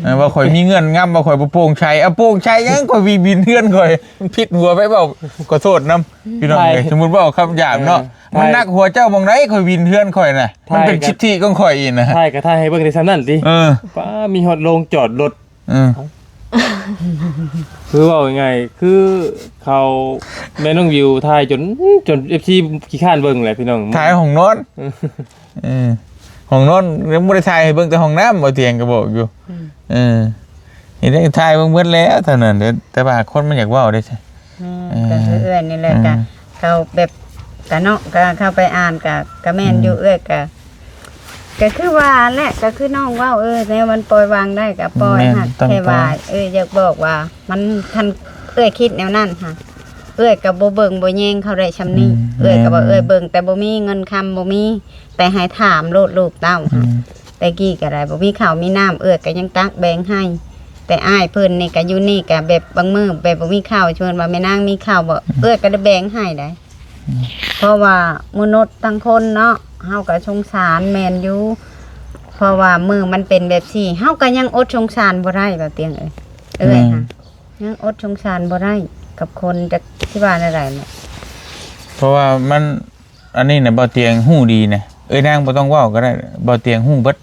ເອີ ວ່າຂ້ອຍມີເງື່ອນງຳ ວ່າຂ້ອຍບໍ່ໂປ່ງໃສ ເອົາໂປ່ງໃສຫຍັງ ຂ້ອຍວິ ບິນເຮືອນຂ້ອຍ ມັນຜິດຫົວໄປເວົ້າ ຂໍໂທດນຳ ພີ່ນ້ອງເອີຍ ສົມມຸດເວົ້າຄຳຫຍາບເນາະ ເອີ ມັນໜັກຫົວເຈົ້າໝ່ອງໃດ ຂ້ອຍວິນເຮືອນຂ້ອຍນະ ມັນເປັນສິດທິຂອງຂ້ອຍອີກນະ ຖ່າຍກະຖ່າຍໃຫ້ເບິ່ງໄດ້ຊ່ຳນັ້ນຕິ ເອີ ປ້າ ມີຮອດໂລງຈອດລົດ ເອີ ຄືເວົ້າງ່າຍໆ ຄືເຂົາ ແມ່ນ້ອງວິວຖ່າຍຈົນ ຈົນເອັຟຊີຂີ້ຄ້ານເບິ່ງແຫຼະ ພີ່ນ້ອງ ຖ່າຍຫ້ອງນອນ ເອີ ເອີ ຫ້ອງນອນຍັງບໍ່ໄດ້ຖ່າຍໃຫ້ເບິ່ງແຕ່ຫ້ອງນ້ຳ ບໍ່ຕຽງກໍບອກຢູ່ ອືມ ເອີ ນີ້ໄດ້ຖ່າຍເບິ່ງເບິດແລ້ວເທົ່ານັ້ນ ແຕ່ວ່າຄົນມັນຢາກເວົ້າເດ້ ແມ່ນ ເອີ ກໍຄືເອື້ອຍນີ້ແຫຼະ ເອີ ກໍເຂົາແບບ ກໍເນາະ ກໍເຂົ້າໄປອ່ານ ກໍ ກໍແມ່ນຢູ່ ອືມ ເອື້ອຍກໍ ກໍຄືວ່າແຫຼະ ກໍຄືນ້ອງເວົ້າ ເອີ ແນວມັນປ່ອຍວາງໄດ້ກໍປ່ອຍ ແມ່ນ ຮັກ ຕ້ອງ ແຄ່ວ່າ ປ່ອຍ ເອີ ຢາກບອກວ່າມັນ ຄັນເອື້ອຍຄິດແນວນັ້ນຫະ ເອື້ອຍກໍບໍ່ເບິ່ງບໍ່ແຍງເຂົາໄດ້ຊ່ຳນີ້ ອືມ ເອື້ອຍກໍວ່າ ແມ່ນ ເອື້ອຍເບິ່ງ ແຕ່ບໍ່ມີເງິນຄຳ ບໍ່ມີ ແຕ່ໃຫ້ຖາມໂລດລູກເຕົ້າ ອືມ ຫະ ແຕ່ກີ້ກໍໄດ້ ບໍ່ມີເຂົ້າມີນ້ຳ ເອື້ອຍກໍຍັງຕັກແບ່ງໃຫ້ ແຕ່ອ້າຍເພິ່ນນີ້ກໍຢູ່ນີ້ກໍແບບບາງມື້ແບບບໍ່ມີເຂົ້າ ຊວນວ່າແມ່ນາງມີເຂົ້າບໍ່ ອືມ ເອື້ອຍກໍໄດ້ແບ່ງໃຫ້ໄດ໋ ອືມ ເພາະວ່າມະນຸດທັງຄົນເນາະ ເຮົາກໍສົງສານແມ່ນຢູ່ ເພາະວ່າມື້ມັນເປັນແບບຊີ້ ເຮົາກໍຍັງອົດສົງສານບໍ່ໄດ້ ບ່າວຕຽງເອີຍ ເອື້ອຍ ແມ່ນ ຫະ ຍັງອົດສົງສານບໍ່ໄດ້ກັບຄົນ ຈັກຊິວ່າແນວໃດແຫຼະ ເພາະວ່າມັນ ອັນນີ້ນະ ບ່າວຕຽງຮູ້ດີນະ ເອີຍນາງບໍ່ຕ້ອງເວົ້າກໍໄດ້ ບ່າວຕຽງຮູ້ເບິດ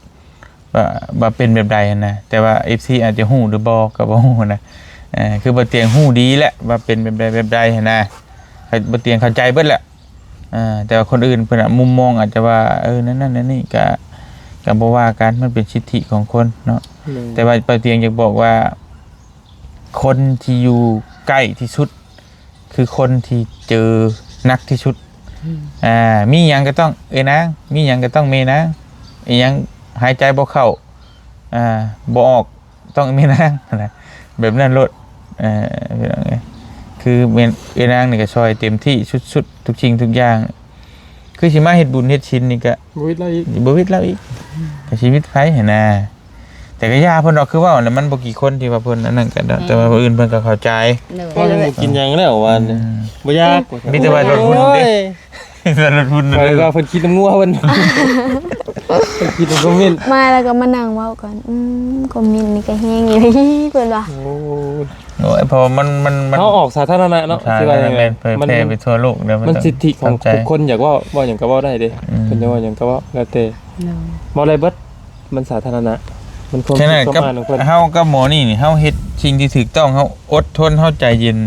ວ່າ ວ່າເປັນແບບໃດຫັ້ນນະ ແຕ່ວ່າເອັຟຊີອາດຈະຮູ້ຫຼືບໍ່ກໍບໍ່ຮູ້ນະ ເອີ ຄືບ່າວຕຽງຮູ້ດີແຫຼະວ່າເປັນແບບໃດແບບໃດຫັ້ນນະ ບ່າວຕຽງເຂົ້າໃຈເບິດແຫຼະ ເອີ ແຕ່ວ່າຄົນອື່ນເພິ່ນອະ ມຸມມອງອາດຈະວ່າ ເອີ ນັ້ນນັ້ນນັ້ນນີ້ ກະ ກະບໍ່ວ່າກັນ ມັນເປັນສິດທິຂອງຄົນເນາະ ແມ່ນ ແຕ່ວ່າບ່າວຕຽງຢາກບອກວ່າ ຄົນທີ່ຢູ່ໃກ້ທີ່ສຸດ ຄືຄົນທີ່ເຈີໜັກທີ່ສຸດ ອືມ ອ່າ ມີຫຍັງກໍຕ້ອງເອື້ອຍນາງ ມີຫຍັງກໍຕ້ອງແມ່ນາງ ອີຫຍັງຫາຍໃຈບໍ່ເຂົ້າ ອ່າ ບໍ່ອອກ ຕ້ອງແມ່ນາງຫັ້ນນະ ແບບນັ້ນໂລດ ເອີ ພີ່ນ້ອງເອີຍ ຄືແມ່ນເອື້ອຍນາງນີ້ກໍຊ່ອຍເຕັມທີ່ສຸດໆ ທຸກສິ່ງທຸກຢ່າງ ຄືຊິມາເຮັດບຸນເຮັດສິນນີ້ກໍ ບໍ່ວິດລາວອີກ ບໍ່ວິດລາວອີກ ກໍຊິວິດໃຜຫັ້ນນະ ແຕ່ກໍຢ່າເພິ່ນດອກ ຄືເວົ້າແຫຼະ ມັນບໍ່ກີ່ຄົນທີ່ວ່າເພິ່ນອັນນັ້ນກັນດອກ ແມ່ນ ແຕ່ວ່າຜູ້ອື່ນເພິ່ນກໍເຂົ້າໃຈ ໂດຍ ເວົ້າຍັງບໍ່ກິນຫຍັງແລ້ວວ່າ ອືມ ບໍ່ຢາກ ມີແຕ່ວ່າລົດຮຸ່ນເດ້ ໂອ້ຍ ແຕ່ລົດຮຸ່ນ ຂ້ອຍວ່າເພິ່ນຄິດນຳງົວເພິ່ນ ເພິ່ນຄິດນຳຄອມເມັນ ມາແລ້ວກໍມານັ່ງເວົ້າກັນ ອືມ ຄອມເມັນນີ້ກໍແຮງອີ່ຫຼີ ເພິ່ນວ່າ ໂອ້ຍ ໂອ້ຍ ເພາະວ່າມັນ ມັນ ມັນ ເຮົາອອກສາທາລະນະເນາະ ສາທາລະນະ ຊິວ່າຍັງໄງ ແມ່ນ ເຜີຍແຜ່ໄປທົ່ວໂລກເດ້ ມັນ ມັນສິດທິຂອງທຸກຄົນ ຢາກເວົ້າ ເວົ້າຫຍັງກໍເວົ້າໄດ້ເດ້ ອືມ ເພິ່ນຢາກເວົ້າຫຍັງກໍເວົ້າ ແລ້ວແຕ່ ໂດຍ ເວົ້າໄດ້ເບິດ ມັນສາທາລະນະ ມັນຄວາມ ສະນັ້ນ ຄິດຄວາມ ກັບ ອ່ານຂອງເພິ່ນ ເຮົາກັບໝໍນີ້ນີ້ ເຮົາເຮັດສິ່ງທີ່ຖືກຕ້ອງ ເຮົາອົດທົນ ເຮົາໃຈເຢັນ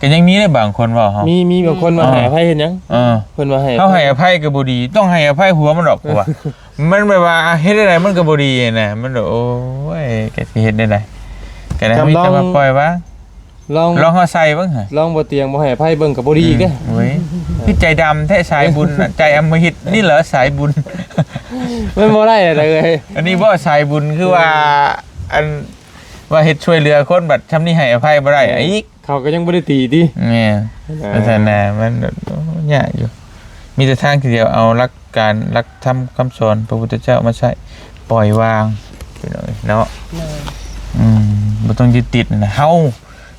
ກໍຍັງມີເດ້ບາງຄົນເວົ້າເຮົາ ມີ ມີບາງຄົນວ່າ ເອີ ໃຫ້ອະໄພເຮັດຫຍັງ ເອີ ເພິ່ນວ່າໃຫ້ອະໄພ ໃຫ້ອະໄພກໍບໍ່ດີ ຕ້ອງໃຫ້ອະໄພຜົວມັນດອກ ເພາະວ່າ ມັນແບບວ່າເຮັດແນວໃດມັນກໍບໍ່ດີນະ ມັນ ໂອ້ຍ ກໍຊິເຮັດແນວໃດ ກໍໄດ້ ກໍມີແຕ່ວ່າປ່ອຍວ່າ ລອງ ລອງເຮົາໃສ່ເບິ່ງຫະ ລອງບໍ່ຕຽງບໍ່ໃຫ້ອະໄພເບິ່ງກໍບໍ່ດີອີກເດ້ ອືມ ໂອ້ຍ ຄືໃຈດຳແທ້ສາຍບຸນນະ ໃຈອຳມະຫິດນີ້ເຫຼືອສາຍບຸນ ມັນບໍ່ໄດ້ລະເອີຍ ອັນນີ້ບໍ່ສາຍບຸນ ຄືວ່າ ເອີ ອັນ ວ່າເຮັດຊ່ວຍເຫຼືອຄົນ ບັດຊ່ຳນີ້ໃຫ້ອະໄພບໍ່ໄດ້ອີກ ເຂົາກໍຍັງບໍ່ໄດ້ຕີຕິ ແມ່ນ ອ່າ ວ່າຊັ້ນນະ ມັນ ໂອ້ ຍາກຢູ່ ມີແຕ່ທາງທີ່ດຽວ ເອົາຫຼັກການ ຫຼັກທຳຄຳສອນພະພຸດທະເຈົ້າມາໃຊ້ ປ່ອຍວາງ ພີ່ນ້ອງເອີຍເນາະ ໂດຍ ອືມ ບໍ່ຕ້ອງຍຶດຕິດນະ ເຮົາ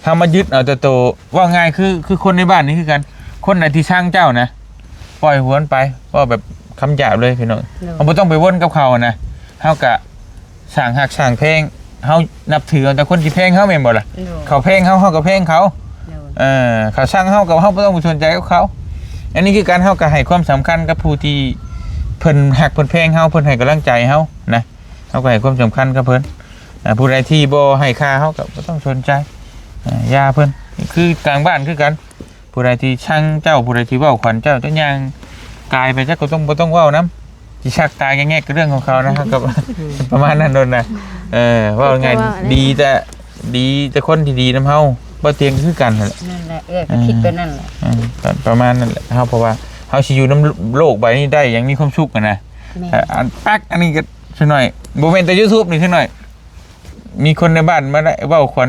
ເຮົາມາຍຶດເອົາແຕ່ໂຕ ເວົ້າງ່າຍຄື ຄືຄົນໃນບ້ານນີ້ຄືກັນ ຄົນໃດທີ່ຊັງເຈົ້ານະ ປ່ອຍຫົວມັນໄປ ເວົ້າແບບຄຳຫຍາບເລີຍພີ່ນ້ອງ ໂດຍ ເຮົາບໍ່ຕ້ອງໄປວົນກັບເຂົານະ ເຮົາກະສ້າງຮັກສ້າງແພງ ເຮົານັບຖືເອົາແຕ່ຄົນທີ່ແພງເຮົາແມ່ນບໍ່ລະ ໂດຍ ເຂົາແພງເຮົາ ເຮົາກໍແພງເຂົາ ໂດຍ ເອີ ເຂົາຊັງເຮົາກໍ ເຮົາບໍ່ຕ້ອງໄປສົນໃຈກັບເຂົາ ອັນນີ້ຄືກັນ ເຮົາກໍໃຫ້ຄວາມສຳຄັນກັບຜູ້ທີ່ເພິ່ນຮັກເພິ່ນແພງເຮົາ ເພິ່ນໃຫ້ກຳລັງໃຈເຮົານະ ເຮົາກໍໃຫ້ຄວາມສຳຄັນກັບເພິ່ນ ອ່າ ຜູ້ໃດທີ່ບໍ່ໃຫ້ຄ່າເຮົາກໍບໍ່ຕ້ອງສົນໃຈ ອ່າ ຢ່າເພິ່ນ ຄືກາງບ້ານຄືກັນ ຜູ້ໃດທີ່ຊັງເຈົ້າ ຜູ້ໃດທີ່ເວົ້າຂວັນເຈົ້າ ເຈົ້າຍ່າງກາຍໄປ ເຈົ້າກໍຕ້ອງ ບໍ່ຕ້ອງເວົ້ານຳ ຊິຊັກຕາຍແງກໆ ກໍເລື່ອງຂອງເຂົານະ ເຮົາກໍ ອືມ ປະມານນັ້ນໂດນນະ ເອີ ເວົ້າງ່າຍ ເຈົ້າວ່າແຫຼະ ດີແຕ່ ດີແຕ່ຄົນທີ່ດີນຳເຮົາ ບໍ່ຕຽງຄືກັນຫັ້ນແຫຼະ ນັ້ນແຫຼະ ເອື້ອຍກໍຄິດແບບນັ້ນແຫຼະ ເອີ ກໍປະມານນັ້ນແຫຼະ ເຮົາ ເພາະວ່າເຮົາຊິຢູ່ນຳໂລກໃບນີ້ໄດ້ຢ່າງມີຄວາມສຸກຫັ້ນນະ ແມ່ນ ອັນປັກ ອັນນີ້ກໍ ຊະໜ້ອຍ ບໍ່ແມ່ນແຕ່ຢູທູບນີ້ຊະໜ້ອຍ ມີຄົນໃນບ້ານມາໄດ້ເວົ້າຂວັນ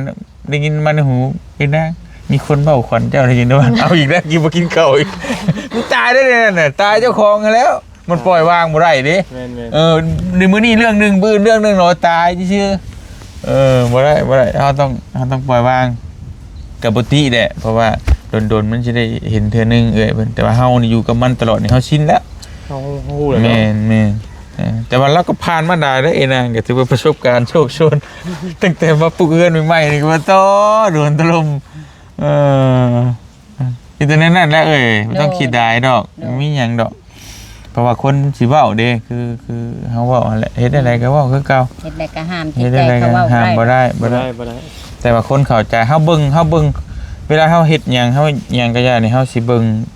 ໄດ້ຍິນມາໃນຫູ ເອີຍນາງ ມີຄົນເວົ້າຂວັນເຈົ້າ ໄດ້ຍິນໃນບ້ານ ເອົາອີກແລ້ວ ກິນບໍ່ກິນເຂົ້າອີກ ມັນຕາຍໄດ້ນັ້ນນະ ຕາຍເຈົ້າຂອງຫັ້ນແລ້ວ ມັນປ່ອຍວາງບໍ່ໄດ້ເດ້ ແມ່ນໆ ເອີ ໃນມື້ນີ້ເລື່ອງໜຶ່ງ ມື້ອື່ນເລື່ອງໜຶ່ງ ລະຕາຍຊື່ໆ ເອີ ບໍ່ໄດ້ ບໍ່ໄດ້ ເຮົາຕ້ອງ ເຮົາຕ້ອງປ່ອຍວາງ ກໍບໍ່ຕິແຫຼະ ເພາະວ່າດົນໆ ມັນຊິໄດ້ເຫັນເທື່ອໜຶ່ງເອື້ອຍເພິ່ນ ແຕ່ວ່າເຮົານີ້ຢູ່ກັບມັນຕະຫຼອດນີ້ ເຮົາຊິນແລ້ວ ເຮົາຮູ້ແລ້ວເນາະ ແມ່ນໆ ເອີ ແຕ່ວ່າລາວກໍຜ່ານມາຫຼາຍເດ້ ເອີຍນາງ ກໍຖືວ່າປະສົບການໂຊກໂຊນ ຕັ້ງແຕ່ມາປຸກເຮືອນໃໝ່ໆ ນີ້ກໍວ່າຕໍ່ໂດນຖະຫຼົ່ມ ເອີ ມີແຕ່ແນວນັ້ນແຫຼະເອີຍ ບໍ່ຕ້ອງ ໂດຍ ຄິດຫຼາຍດອກ ໂດຍ ບໍ່ມີຫຍັງດອກ ເພາະວ່າຄົນຊິເວົ້າເດ້ ຄື ຄືເຮົາເວົ້າຫັ້ນແຫຼະ ເຮັດແນວໃດກໍເວົ້າຄືເກົ່າ ເຮັດໃດກໍຫ້າມ ເຮັດແນວໃດກໍຫ້າມບໍ່ໄດ້ ບໍ່ໄດ້ ບໍ່ໄດ້ ບໍ່ໄດ້ ແຕ່ວ່າຄົນເຂົ້າໃຈ ເຮົາເບິ່ງ ເຮົາເບິ່ງ ເວລາເຮົາເຮັດຫຍັງ ເຮົາຫຍັງກໍຢ່ານີ້ ເຮົາຊິເບິ່ງ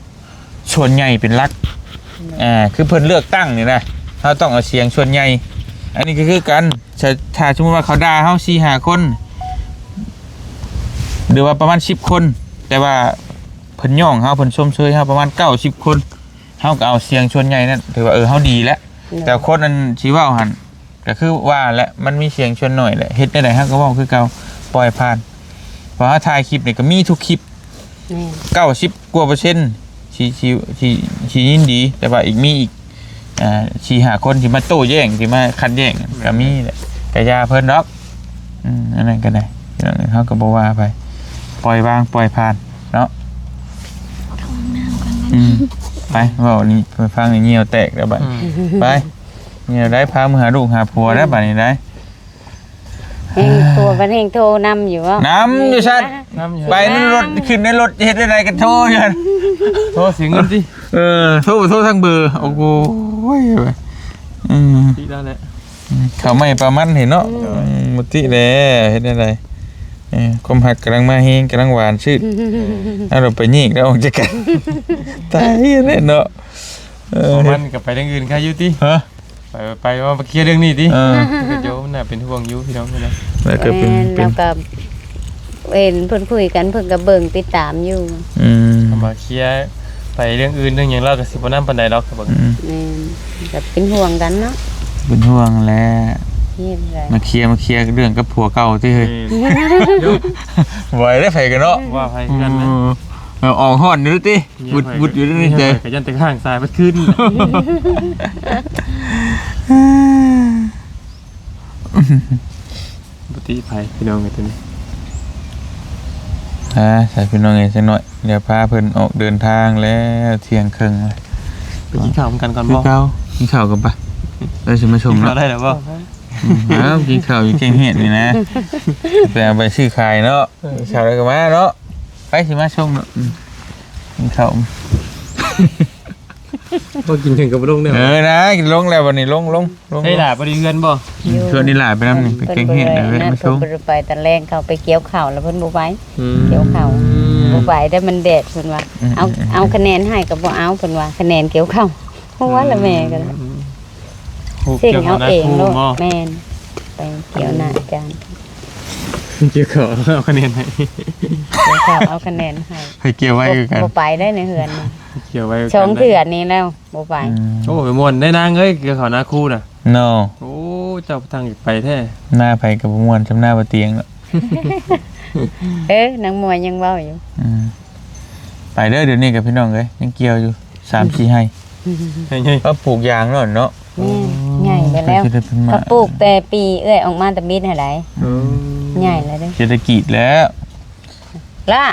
ສ່ວນໃຫຍ່ເປັນຫຼັກ ໂດຍ ອ່າ ຄືເພິ່ນເລືອກຕັ້ງນີ້ນະ ເຮົາຕ້ອງເອົາສຽງສ່ວນໃຫຍ່ ອັນນີ້ກໍຄືກັນ ຖ້າ ຖ້າສົມມຸດວ່າເຂົາດ່າເຮົາສີ່ຫ້າຄົນ ຫຼືວ່າປະມານສິບຄົນ ແຕ່ວ່າເພິ່ນຍ້ອງເຮົາ ເພິ່ນຊົມເຊີຍເຮົາປະມານເກົ້າສິບຄົນ ເຮົາກໍເອົາສຽງສ່ວນໃຫຍ່ນັ້ນ ຖືວ່າ ເອີ ເຮົາດີແລ້ວ ແຕ່ຄົນອັນຊິເວົ້າຫັ້ນ ກໍຄືວ່າແຫຼະ ມັນມີສຽງສ່ວນໜ້ອຍແຫຼະ ເຮັດແນວໃດເຮົາກໍເວົ້າຄືເກົ່າ ປ່ອຍຜ່ານ. ເພາະເຮົາຖ່າຍຄລິບນີ້ກໍມີທຸກຄລິບ ແມ່ນ ເກົ້າສິບກວ່າເປີເຊັນ ທີ່ ທີ່ ທີ່ ທີ່ຍິນດີ ແຕ່ວ່າອີກ ມີອີກ ອ່າ ສີ່ຫ້າຄົນທີ່ມາໂຕ້ແຍ້ງ ທີ່ມາຂັດແຍ້ງ ແມ່ນ ກໍມີແຫຼະ ກໍຢ່າເພິ່ນດອກ. ອືມ ອັນນັ້ນກໍໄດ້ ເຮົາກໍບໍ່ວ່າໃຜ ປ່ອຍວາງ ປ່ອຍຜ່ານເນາະ. ອືມ ໄປ ເວົ້ານີ້ໄປຟັງນີ້ ຍ່ຽວແຕກແລ້ວບັດ ອືມ ໄປ ແນວໃດ ພາມືຫາລູກຫາຜົວແລ້ວ ອືມ ບັດນີ້ໄດ໋. ແຮງຜົວເພິ່ນແຮງໂທນຳຢູ່ບໍ່? ນຳຢູ່ຊັ້ນ ນຳຢູ່ ໄປໃນລົດ ຂຶ້ນໃນລົດ ເຮັດຈັ່ງໃດກໍໂທຢູ່ຫັ້ນ ໂທເສຍເງິນຕິ? ເອີ ໂທ ໂທທາງເບີ ໂອ້ໂຫ ເອີ ຕິແລ້ວແຫຼະ ເຂົ້າໃໝ່ປາມັນເຫັນເນາະ ອືມ ອືມ ບໍ່ຕິແຫຼະ ເຮັດຈັ່ງໃດ ເອີ ຄວາມຮັກກຳລັງມາແຮງ ກຳລັງຫວານຊື່ນ ເອົາລະໄປແຍກລະອອກຈາກກັນ ຕາຍແລ້ວເນາະ. ເອີ ມັນກໍໄປທາງອື່ນຄະຢູ່ຕິ? ຮະ? ໄປ ໄປ ວ່າມາເຄຍເລື່ອງນີ້ຕິ? ເອີ ກໍໂຍມໜ້າເປັນຫ່ວງຢູ່ພີ່ນ້ອງເນາະ ແລ້ວກໍເປັນ ແມ່ນ ເປັນ ແລ້ວກໍເຫັນເພິ່ນຄຸຍກັນ ເພິ່ນກໍເບິ່ງຕິດຕາມຢູ່ ອືມ ເຮົາມາເຄຍໄປເລື່ອງອື່ນເລື່ອງຫຍັງ ລາວກໍຊິບໍ່ນຳປານໃດດອກ ກໍເບິ່ງ ອືມ ແມ່ນ ກໍເປັນຫ່ວງກັນເນາະ ເປັນຫ່ວງແຫຼະ ເຮັດແຫຼະ ມາເຄຍ ມາເຄຍເລື່ອງກັບຜົວເກົ່າຕິເຮີ້ຍ ແມ່ນ ບໍ່ໄດ້ໃຜກັນເນາະ ວ່າໃຜຄືກັນນະ ເອີ ເອົາອອກຮ້ອນຢູ່ຕິ ວຸດໆຢູ່ໃນໃຈ ກໍຢ້ານແຕ່ຂ້າງຊາຍເບິດຄືນ ບໍ່ຕິໃຜພີ່ນ້ອງເອີຍ ຕົວນີ້ ອ່າ ໃສ່ພີ່ນ້ອງເອີຍ ຈັກໜ້ອຍ ດຽວພາເພິ່ນອອກເດີນທາງແລ້ວ ທ່ຽງເຄິ່ງແລ້ວ ໄປກິນເຂົ້ານຳກັນກ່ອນບໍ່? ຄືເກົ່າ ກິນເຂົ້າກ່ອນປະ ແລ້ວຊິມາສົ່ງເນາະ ກິນເຂົ້າໄດ້ແລ້ວບໍ່? ອືມ ເອົາ ກິນເຂົ້າຢູ່ແກ້ງເຫດນີ້ນະ ໄປເອົາໄປຊື້ຂາຍເນາະ ເອີ ເຊົ້າແລ້ວກໍມາເນາະ ໄປຊິມາສົ່ງເນາະ ອືມ ກິນເຂົ້າ ບໍ່ກິນເຖິງກັບລົງແລ້ວ ເອີນະ ກິນລົງແລ້ວບັດນີ້ ລົງ ລົງ ລົງ ໃຊ່ຫຼ້າບໍ່ໄດ້ເຮືອນບໍ່? ເພິ່ນນີ້ຫຼ້າໄປນຳນີ້ ໄປແກ້ງເຫດ ເພິ່ນບໍ່ໄດ້ ເພິ່ນບໍ່ໄດ້ໄປຕອນແລງ ເຂົາໄປກ່ຽວເຂົ້າ ແລ້ວເພິ່ນບໍ່ໄປ ອືມ ກ່ຽວເຂົ້າ ອືມ ບໍ່ໄປໄດ້ ມັນແດດ ເພິ່ນວ່າ ອືມ ເອົາ ອືມ ເອົາຄະແນນໃຫ້ກໍບໍ່ເອົາ ເພິ່ນວ່າ ຄະແນນກ່ຽວເຂົ້າ ຫົວລະແມ່ກໍໄດ້ ອືມ ເສັງເອົາເອງໂລດ ແມ່ນ ໄປກ່ຽວໜ້າອາຈານ ກ່ຽວເຂົ້າເອົາຄະແນນໃຫ້ ກ່ຽວເຂົ້າເອົາຄະແນນໃຫ້ ໃຫ້ກ່ຽວໄວຄືກັນ ບໍ່ ບໍ່ໄປໄດ້ໃນເຮືອນນີ້ ກ່ຽວໄວຄືກັນ ສອງເທື່ອນີ້ແລ້ວ ບໍ່ໄປ ອືມ ໂອ້ ໄປມ່ວນໄດ້ນາງເອີຍ ກ່ຽວເຂົ້ານາຄູນະ ເນາະ ໂອ້ ເຈົ້າທາງຢາກໄປແທ້ ນາໃຜກໍບໍ່ມ່ວນສ່ຳນາບໍ່ຕຽງເນາະ ເອີ ນາງມວຍຍັງເວົ້າຢູ່ ອືມ ໄປເດີ ດຽວນີ້ກໍພີ່ນ້ອງເອີຍ ຍັງກ່ຽວຢູ່ ສາມສີ່ໄຮ່ ໄຮ່ໃຫຍ່ ກໍປູກຢາງເນາະ ເນາະ ແມ່ນ ໃຫຍ່ໄປແລ້ວ ກໍປູກແຕ່ປີເອື້ອຍອອກມາຕະບິດຫັ້ນໃດ ອືມ ໃຫຍ່ແລ້ວເດ້ ເສດຖະກິດແລ້ວ ລະ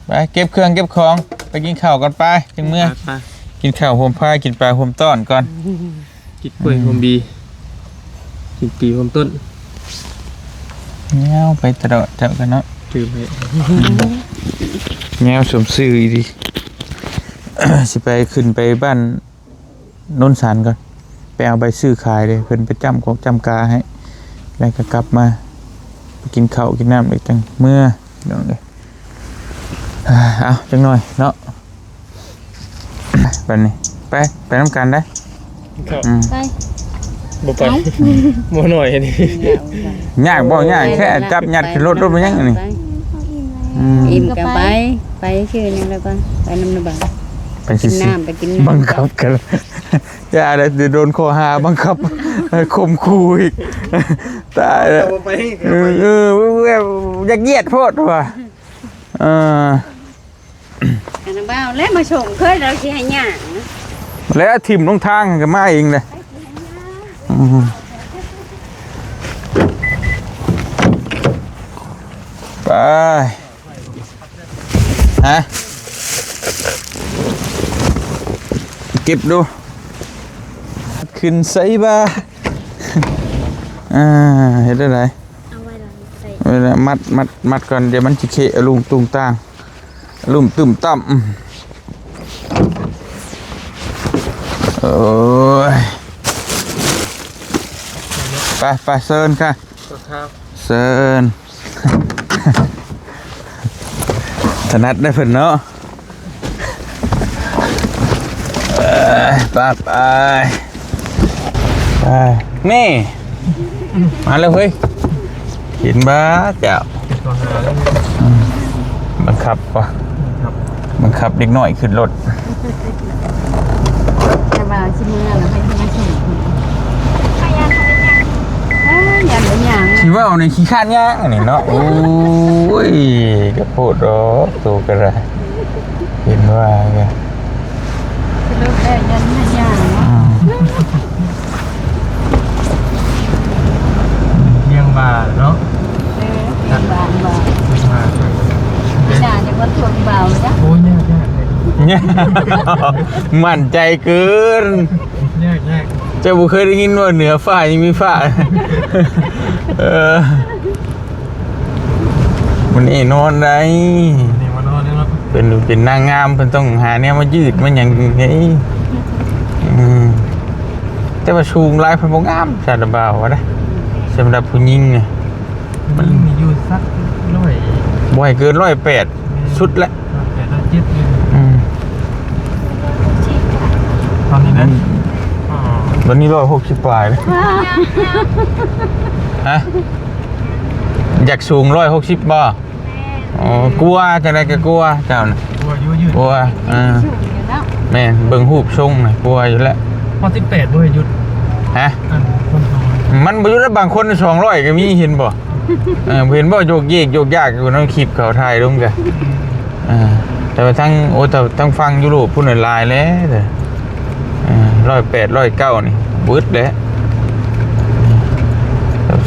ໄປເກັບເຄື່ອງເກັບຂອງ ໄປກິນເຂົ້າກ່ອນ ໄປ ຈັ່ງເມືອ ໄປ ໄປ ກິນເຂົ້າໂຮມພາ ກິນປາໂຮມຕ້ອນກ່ອນ ກິນກ້ວຍໂຮມບີ ອືມ ກິນປີໂຮມຕົ້ນ ແນວໄປຕະຫຼອດເຈົ້າກັນເນາະ ຕື່ມໃຫ້ ແນວສົມຊື່ອີ່ຫຼີ ຊິໄປ ຂຶ້ນໄປບ້ານ ໂນນສັນກ່ອນ ໄປເອົາໃບຊື້ຂາຍເດ້ ເພິ່ນໄປຈ້ຳກອກຈ້ຳກາໃຫ້ ແລ້ວກໍກັບມາ ໄປກິນເຂົ້າກິນນ້ຳ ແລ້ວຈັ່ງເມືອ ພີ່ນ້ອງເອີຍ ເອົາ ຈັກໜ້ອຍເນາະ ບັດນີ້ ໄປ ໄປນຳກັນເດ້ ອືມ ໄປ ບໍ່ໄປ ເອົ້າ ບໍ່ໜ້ອຍອັນນີ້ ຍາກບໍ່ ຍາກແທ້ ຈັບຍັດຂຶ້ນລົດ ລົດບໍ່ຍັງອັນນີ້ ໄປ ອືມ ອີ່ມກໍໄປ ໄປຊື່ນີ້ແລ້ວກໍໄປນຳນະບັງ ໄປ ໄປກິນນ້ຳ ຊິ ໄປກິນນ້ຳ ບັງຄັບກັນ ຢ່າເລີຍ ດຽວໂດນຂໍ້ຫາບັງຄັບ ຂົ່ມຂູ່ອີກ ຕາຍແລ້ວ ເອີ ເອີ ຢາກຢຽດໂພດວ່າ ເອີ ອັນນັ້ນບ່າວແລ້ວມາສົ່ງ ເຄີຍລາວຊິໃຫ້ຍ່າງນະ ແລ້ວຖິ້ມລົງທາງກໍມາເອງເລີຍ ອືມ ໄປ ຮະ ເກັບດູ ຂຶ້ນໃສ່ບ່າ ອ່າ ເຮັດໄດ້ໃດ ເອົາໄວ້ຫຼັງໃສ່ ເວລາມັດ ມັດ ມັດກ່ອນ ດຽວມັນຊິເຄອະລຸງຕຸງຕ່າງ ລຸມຕຶມຕ່ຳ ໂອ້ຍ ໄປ ໄປ ເຊີນຄ່ະ ເຊີນ ຖະໜັດໄດ້ເພິ່ນເນາະ ເອີຍ ໄປ ໄປ ໄປ ນີ້ ມາແລ້ວເຮີ້ຍ ເຫັນບໍ່ເຈົ້າ ບັງຄັບບໍ່ ບັງຄັບເດັກນ້ອຍຂຶ້ນລົດ ແຕ່ວ່າຊິເມືອແລ້ວໃຫ້ມາສົ່ງ ເວົ້າໃນຂີ້ຄ້ານຍ່າງອັນນີ້ເນາະ. ໂອ້ຍ ກະໂພດດອກໂຕກະໄດ້ ເຫັນວ່າກະ ສະຫຼຸບແລ້ວຍັນໃຫ້ຍ່າງເນາະ. ອືມ ທ່ຽງວ່າເນາະ. ເອີ ທ່ຽງວ່າ ວ່າ ທ່ຽງວ່າ ພີ່ນາຈະບໍ່ທວງເບົາຈ້ະ. ໂອ້ຍ ຍາກໆ ເລີຍ ຍາກ ໝັ້ນໃຈເກີນ. ຍາກໆ ເຈົ້າບໍ່ເຄີຍໄດ້ຍິນວ່າເໜືອຟ້າຍັງມີຟ້າ? ເອີ ມັນແນ່ນອນໄດ໋ ນີ້ມານອນແລ້ວເນາະ. ເປັນ ເປັນນາງງາມ ເພິ່ນຕ້ອງຫາແນວມາຍືດມາຫຍັງເດ້. ອືມ ແຕ່ວ່າສູງຫຼາຍເພິ່ນບໍ່ງາມ ຊາດາບ່າວວ່າໄດ໋. ສຳລັບຜູ້ຍິງນະ ມັນມີຢູ່ສັກຮ້ອຍ ບໍ່ໃຫ້ເກີນຮ້ອຍແປດ ແມ່ນ ສຸດແຫຼະ ຮ້ອຍແປດ ຮ້ອຍເຈັດຢູ່. ອືມ ຕອນນີ້ນະ ອືມ ອໍ ຕອນນີ້ຮ້ອຍຫົກສິບປາຍ. ຮະ ຢາກສູງຮ້ອຍຫົກສິບບໍ່? ແມ່ນ ອໍ ກົວ ຈັ່ງໃດກໍກົວເຈົ້ານະ. ກົວຢູ່ ຢູ່ ກົວ ເອີ ສູງຢູ່ເນາະ. ແມ່ນ ເບິ່ງຮູບຊົງນະ ກົວຢູ່ແຫຼະ. ຮອດສິບແປດບໍ່ໃຫ້ຢຸດ. ຮະ ອັນຄົນສອງຮ້ອຍ ມັນບໍ່ຢຸດແລ້ວ. ບາງຄົນສອງຮ້ອຍກໍມີ ເຫັນບໍ່? ເອີ ເຫັນບໍ່? ໂຍກເຢກໂຍກຢາກຢູ່ນຳຄລິບເຂົາຖ່າຍລົງກະ. ອ່າ ແຕ່ວ່າທາງ ໂອ້ ແຕ່ທາງຝັ່ງຢູໂຣບພຸ້ນຫຼາຍແລ້ວ. ເອີ ຮ້ອຍແປດ ຮ້ອຍເກົ້ານີ້ເບິດແລ້ວ.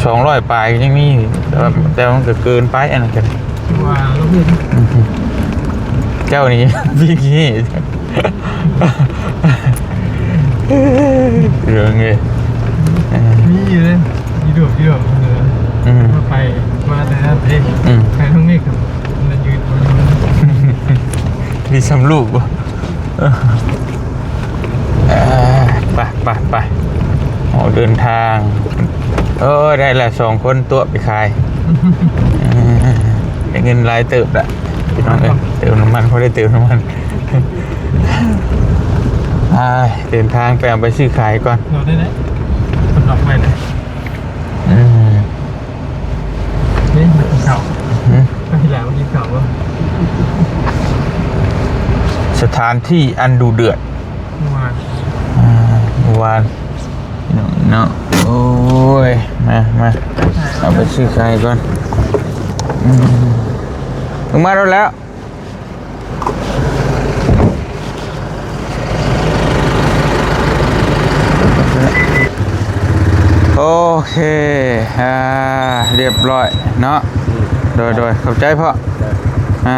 ສອງຮ້ອຍປາຍກໍຍັງມີ ແຕ່ວ່າ ແຕ່ວ່າມັນກໍເກີນໄປ ອັນນັ້ນກໍ ຄືວ່າລາວເຫັນ ອືມ ເຈົ້ານີ້ ພີ່ຂີ້ ເລື່ອງເອີຍ ເອີ ມີຢູ່ເດ້ ຢູ່ດອກ ຢູ່ດອກ ເອີ ອືມ ມາໄປ ມາແຕ່ນັ້ນເດ້ ອືມ ໄປທາງນີ້ກໍ ມັນຢືນບໍ່ຢູ່ ມີສ່ຳລູກບໍ່? ເອີ ໄປ ໄປ ໄປ ອອກເດີນທາງ. ໂອ້ຍ ໄດ້ລະສອງຄົນຕົວະໄປຂາຍ. ເອີ ໄດ້ເງິນຫຼາຍເຕີບລະ ພີ່ນ້ອງເອີຍ. ເຕີມນ້ຳມັນ ພໍໄດ້ເຕີມນ້ຳມັນ. ໄປ ເດີນທາງໄປເອົາໃບຊື້ຂາຍກ່ອນ. ເອົາໄດ້ ໄດ້ ເພິ່ນລັອກໄວ້ເດ້. ອືມ ນີ້ມາກິນເຂົ້າ ຫື ໄປແລ້ວມາກິນເຂົ້າບໍ່? ສະຖານທີ່ອັນດຸເດືອດ ເມື່ອວານ ອ່າ ເມື່ອວານ ພີ່ນ້ອງເນາະ. ໂອ້ຍ ມາ ມາ ເອົາໄປຊື້ຂາຍກ່ອນ. ອືມ ລົງມາໂລດແລ້ວ. ໂອເຄ ອ່າ ຮຽບຮ້ອຍເນາະ. ອືມ ໂດຍ ໂດຍ ຂອບໃຈພໍ່. ໂດຍ ອ່າ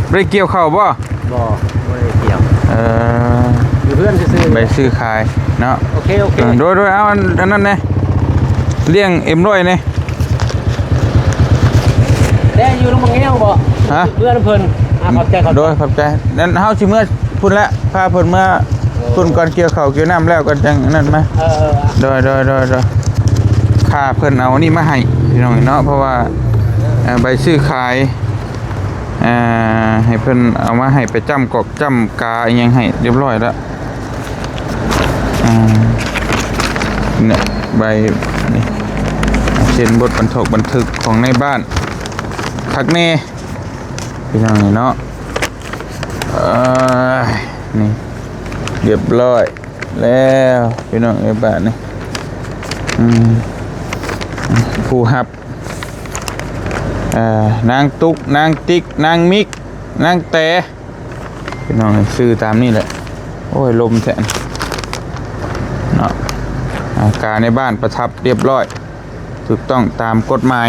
ບໍ່ໄດ້ກ່ຽວເຂົ້າບໍ່? ບໍ່ ບໍ່ໄດ້ກ່ຽວ. ເອີ ຢູ່ເຮືອນຊື່ໆ ໃບຊື້ຂາຍເນາະ. ໂອເຄ ໂອເຄ ເອີ ໂດຍ ໂດຍ ເອົາອັນ ອັນນັ້ນແດ່ ລ້ຽງເອັມຮ້ອຍແດ່. ແຕ່ຢູ່ນຳບັກແງວບໍ່? ຮະ? ເມືອນຳເພິ່ນ. ອ່າ ຂອບໃຈ ຂອບໃຈ. ໂດຍ ຂອບໃຈ. ນັ້ນເຮົາຊິເມືອພຸ້ນແຫຼະ ພາເພິ່ນເມືອພຸ້ນກ່ອນ ເອີ ກ່ຽວເຂົ້າກ່ຽວນ້ຳແລ້ວກ່ອນ ຈັ່ງອັນນັ້ນມາ. ເອີ ເອີ ເອີ ໂດຍ ໂດຍ ໂດຍ ໂດຍ. ຂ້າເພິ່ນເອົານີ້ມາໃຫ້ພີ່ນ້ອງເນາະ ເພາະວ່າ ເອີ ໃບຊື້ຂາຍ ອ່າ ໃຫ້ເພິ່ນເອົາມາໃຫ້ ໄປຈ້ຳກອກຈ້ຳກາອີ່ຫຍັງໃຫ້ຮຽບຮ້ອຍແລ້ວ. ອ່າ ນີ້ ໃບນີ້ ເຊັນບົດບັນທົກບັນທຶກຂອງນາຍບ້ານ ຄັກແນ່ພີ່ນ້ອງເນາະ. ເອີ ນີ້ ຮຽບຮ້ອຍແລ້ວພີ່ນ້ອງເອີຍ ບາດນີ້. ອືມ ຜູ້ຮັບ ເອີ ນາງຕຸກ ນາງຕິກ ນາງມິກ ນາງແຕ ພີ່ນ້ອງເອີຍ ຊື່ຕາມນີ້ແຫຼະ. ໂອ້ຍ ລົມແທ້ເນາະ. ອ່າ ການໃນບ້ານປະທັບຮຽບຮ້ອຍ ຖືກຕ້ອງຕາມກົດໝາຍ.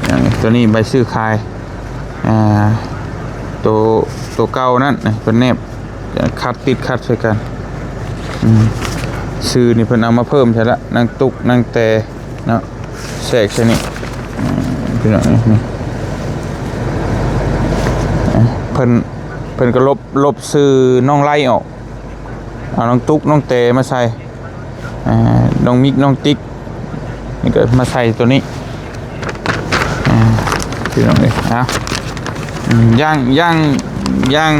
ຢ່າງໂຕນີ້ໃບຊື້ຂາຍ ອ່າ ໂຕ ໂຕເກົ່ານັ້ນນະ ເພິ່ນແນບ ຂັດ ຕິດຂັດໃສ່ກັນ. ອືມ ຊື່ນີ້ເພິ່ນເອົາມາເພີ່ມໃສ່ລະ ນາງຕຸກ ນາງແຕ ເນາະ ແຊກໃສ່ນີ້ ອືມ ພີ່ນ້ອງ ນີ້ ອ່າ ເພິ່ນ ເພິ່ນກໍລົບ ລົບຊື່ນ້ອງໄລອອກ ເອົານ້ອງຕຸກ ນ້ອງແຕມາໃສ່ ອ່າ ນ້ອງມິກ ນ້ອງຕິກ ນີ້ກໍມາໃສ່ໂຕນີ້ ອ່າ ພີ່ນ້ອງເອີຍ. ເອົາ ອືມ ຢ່າງ ຢ່າງ ຢ່າງ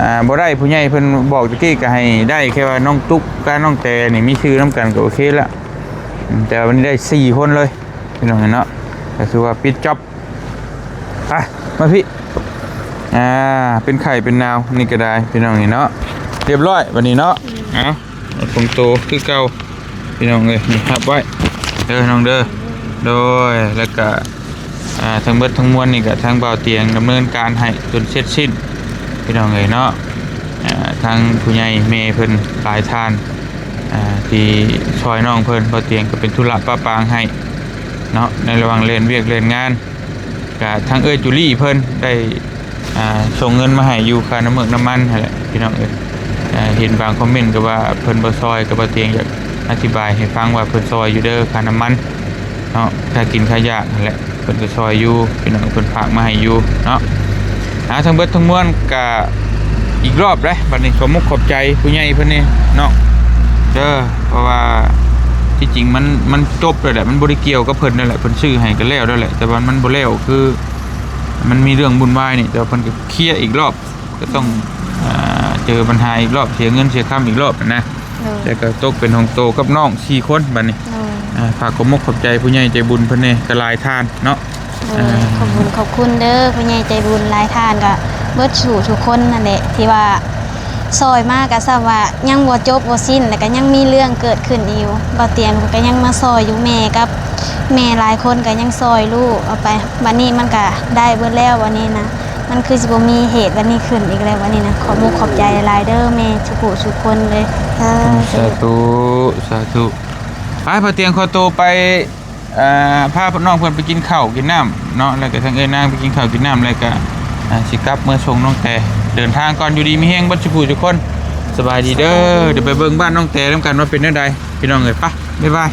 ອ່າ ບໍ່ໄດ້ ຜູ້ໃຫຍ່ເພິ່ນບອກຕະກີ້ກໍໃຫ້ໄດ້ແຄ່ວ່ານ້ອງຕຸກກັບນ້ອງແຕນີ້ມີຊື່ນຳກັນກໍໂອເຄລະ. ອືມ ແຕ່ວ່າວັນນີ້ໄດ້ສີ່ຄົນເລີຍພີ່ນ້ອງເນາະ ກໍຄືວ່າປິດຈັອບ. ໄປ ມາພີ້ ອ່າ ເປັນໄຂ້ເປັນໜາວນີ້ກໍໄດ້ພີ່ນ້ອງນີ້ເນາະ. ຮຽບຮ້ອຍບັດນີ້ເນາະ. ເອົາ ເອົາຂອງໂຕຄືເກົ່າພີ່ນ້ອງເອີຍ ນີ້ຮັບໄວ້ເດີນ້ອງເດີ. ໂດຍ ແລ້ວກະ ອ່າ ທັງເບິດທັງມວນນີ້ກະທາງບ່າວຕຽງດຳເນີນການໃຫ້ຈົນເສັດສິ້ນ ພີ່ນ້ອງເອີຍເນາະ. ອ່າ ທາງຜູ້ໃຫຍ່ແມ່ເພິ່ນຫຼາຍທ່ານ ອ່າ ທີ່ຊ່ອຍນ້ອງເພິ່ນ ບ່າວຕຽງກະເປັນທຸລະປະປາງໃຫ້ເນາະ ໃນລະຫວ່າງແລ່ນວຽກແລ່ນງານ. ກະທາງເອື້ອຍຈູລີເພິ່ນໄດ້ ອ່າ ສົ່ງເງິນມາໃຫ້ຢູ່ຄ່ານ້ຳເມືອກນ້ຳມັນຫັ້ນແຫຼະ ພີ່ນ້ອງເອີຍ. ອ່າ ເຫັນບາງຄອມເມັນກະວ່າເພິ່ນບໍ່ຊ່ອຍ ກະບ່າວຕຽງຢາກອະທິບາຍໃຫ້ຟັງວ່າເພິ່ນຊ່ອຍຢູ່ເດີ ຄ່ານ້ຳມັນເນາະ ຄ່າກິນຄ່າຢາກຫັ້ນແຫຼະ ເພິ່ນກະຊ່ອຍຢູ່ ພີ່ນ້ອງ ເພິ່ນຝາກມາໃຫ້ຢູ່ເນາະ. ອ່າ ທັງເບິດທັງມວນກະອີກລອບເດ້ ບາດນີ້ຂອບມຸກຂອບໃຈຜູ້ໃຫຍ່ເພິ່ນນີ້ເນາະ ເດີ ເພາະວ່າທີ່ຈິງມັນ ມັນຈົບແລ້ວແຫຼະ ມັນບໍ່ໄດ້ກ່ຽວກັບເພິ່ນນັ້ນແຫຼະ ເພິ່ນຊື້ໃຫ້ກະແລ້ວແລ້ວແຫຼະ ແຕ່ວ່າມັນບໍ່ແລ້ວ ຄືມັນມີເລື່ອງວຸ່ນວາຍນີ້ ແຕ່ວ່າເພິ່ນກະເຄຍອີກລອບ ກະຕ້ອງ ອ່າ ເຈີບັນຫາອີກລອບ ເສຍເງິນເສຍຄຳອີກລອບຫັ້ນນະ. ໂດຍ ແຕ່ກະຕົກເປັນຂອງໂຕກັບນ້ອງສີ່ຄົນບາດນີ້. ໂດຍ ອ່າ ຝາກຂອບມຸກຂອບໃຈຜູ້ໃຫຍ່ໃຈບຸນເພິ່ນແດ່ ກະຫຼາຍທ່ານເນາະ. ໂດຍ ອ່າ ຂອບບຸນຂອບຄຸນເດີ ຜູ້ໃຫຍ່ໃຈບຸນຫຼາຍທ່ານ ກະເບິດສູ່ທຸກຄົນນັ້ນແຫຼະ ທີ່ວ່າຊ່ອຍມາ ກະຊ້ຳວ່າຍັງບໍ່ຈົບບໍ່ສິ້ນ ແລ້ວກະຍັງມີເລື່ອງເກີດຂຶ້ນອີກຢູ່. ບ່າວຕຽງກະຍັງມາຊ່ອຍຢູ່ ແມ່ກັບ ແມ່ຫຼາຍຄົນກະຍັງຊ່ອຍລູກເອົາໄປ ບາດນີ້ມັນກະໄດ້ເບິດແລ້ວ ບາດນີ້ນະ ມັນຄືຊິບໍ່ມີເຫດແບບນີ້ຂຶ້ນອີກແລ້ວ ບາດນີ້ນະ. ຂອບມຸກຂອບໃຈຫຼາຍເດີແມ່ ທຸກຜູ້ທຸກຄົນເລີຍ ສາທຸ ສາທຸ ສາທຸ. ໄປ ບ່າວຕຽງຂໍໂຕໄປ ອ່າ ພານ້ອງເພິ່ນໄປກິນເຂົ້າກິນນ້ຳເນາະ ແລ້ວກະທາງເອື້ອຍນາງໄປກິນເຂົ້າກິນນ້ຳ ແລ້ວກະ ອ່າ ຊິກັບເມືອສົ່ງນ້ອງແຕ ເດີນທາງກ່ອນ ຢູ່ດີມີແຮງເບິດສູ່ຜູ້ທຸກຄົນ ສະບາຍດີເດີ. ດຽວໄປເບິ່ງບ້ານນ້ອງແຕນຳກັນວ່າເປັນແນວໃດ ພີ່ນ້ອງເອີຍ ໄປ ບາຍບາຍ.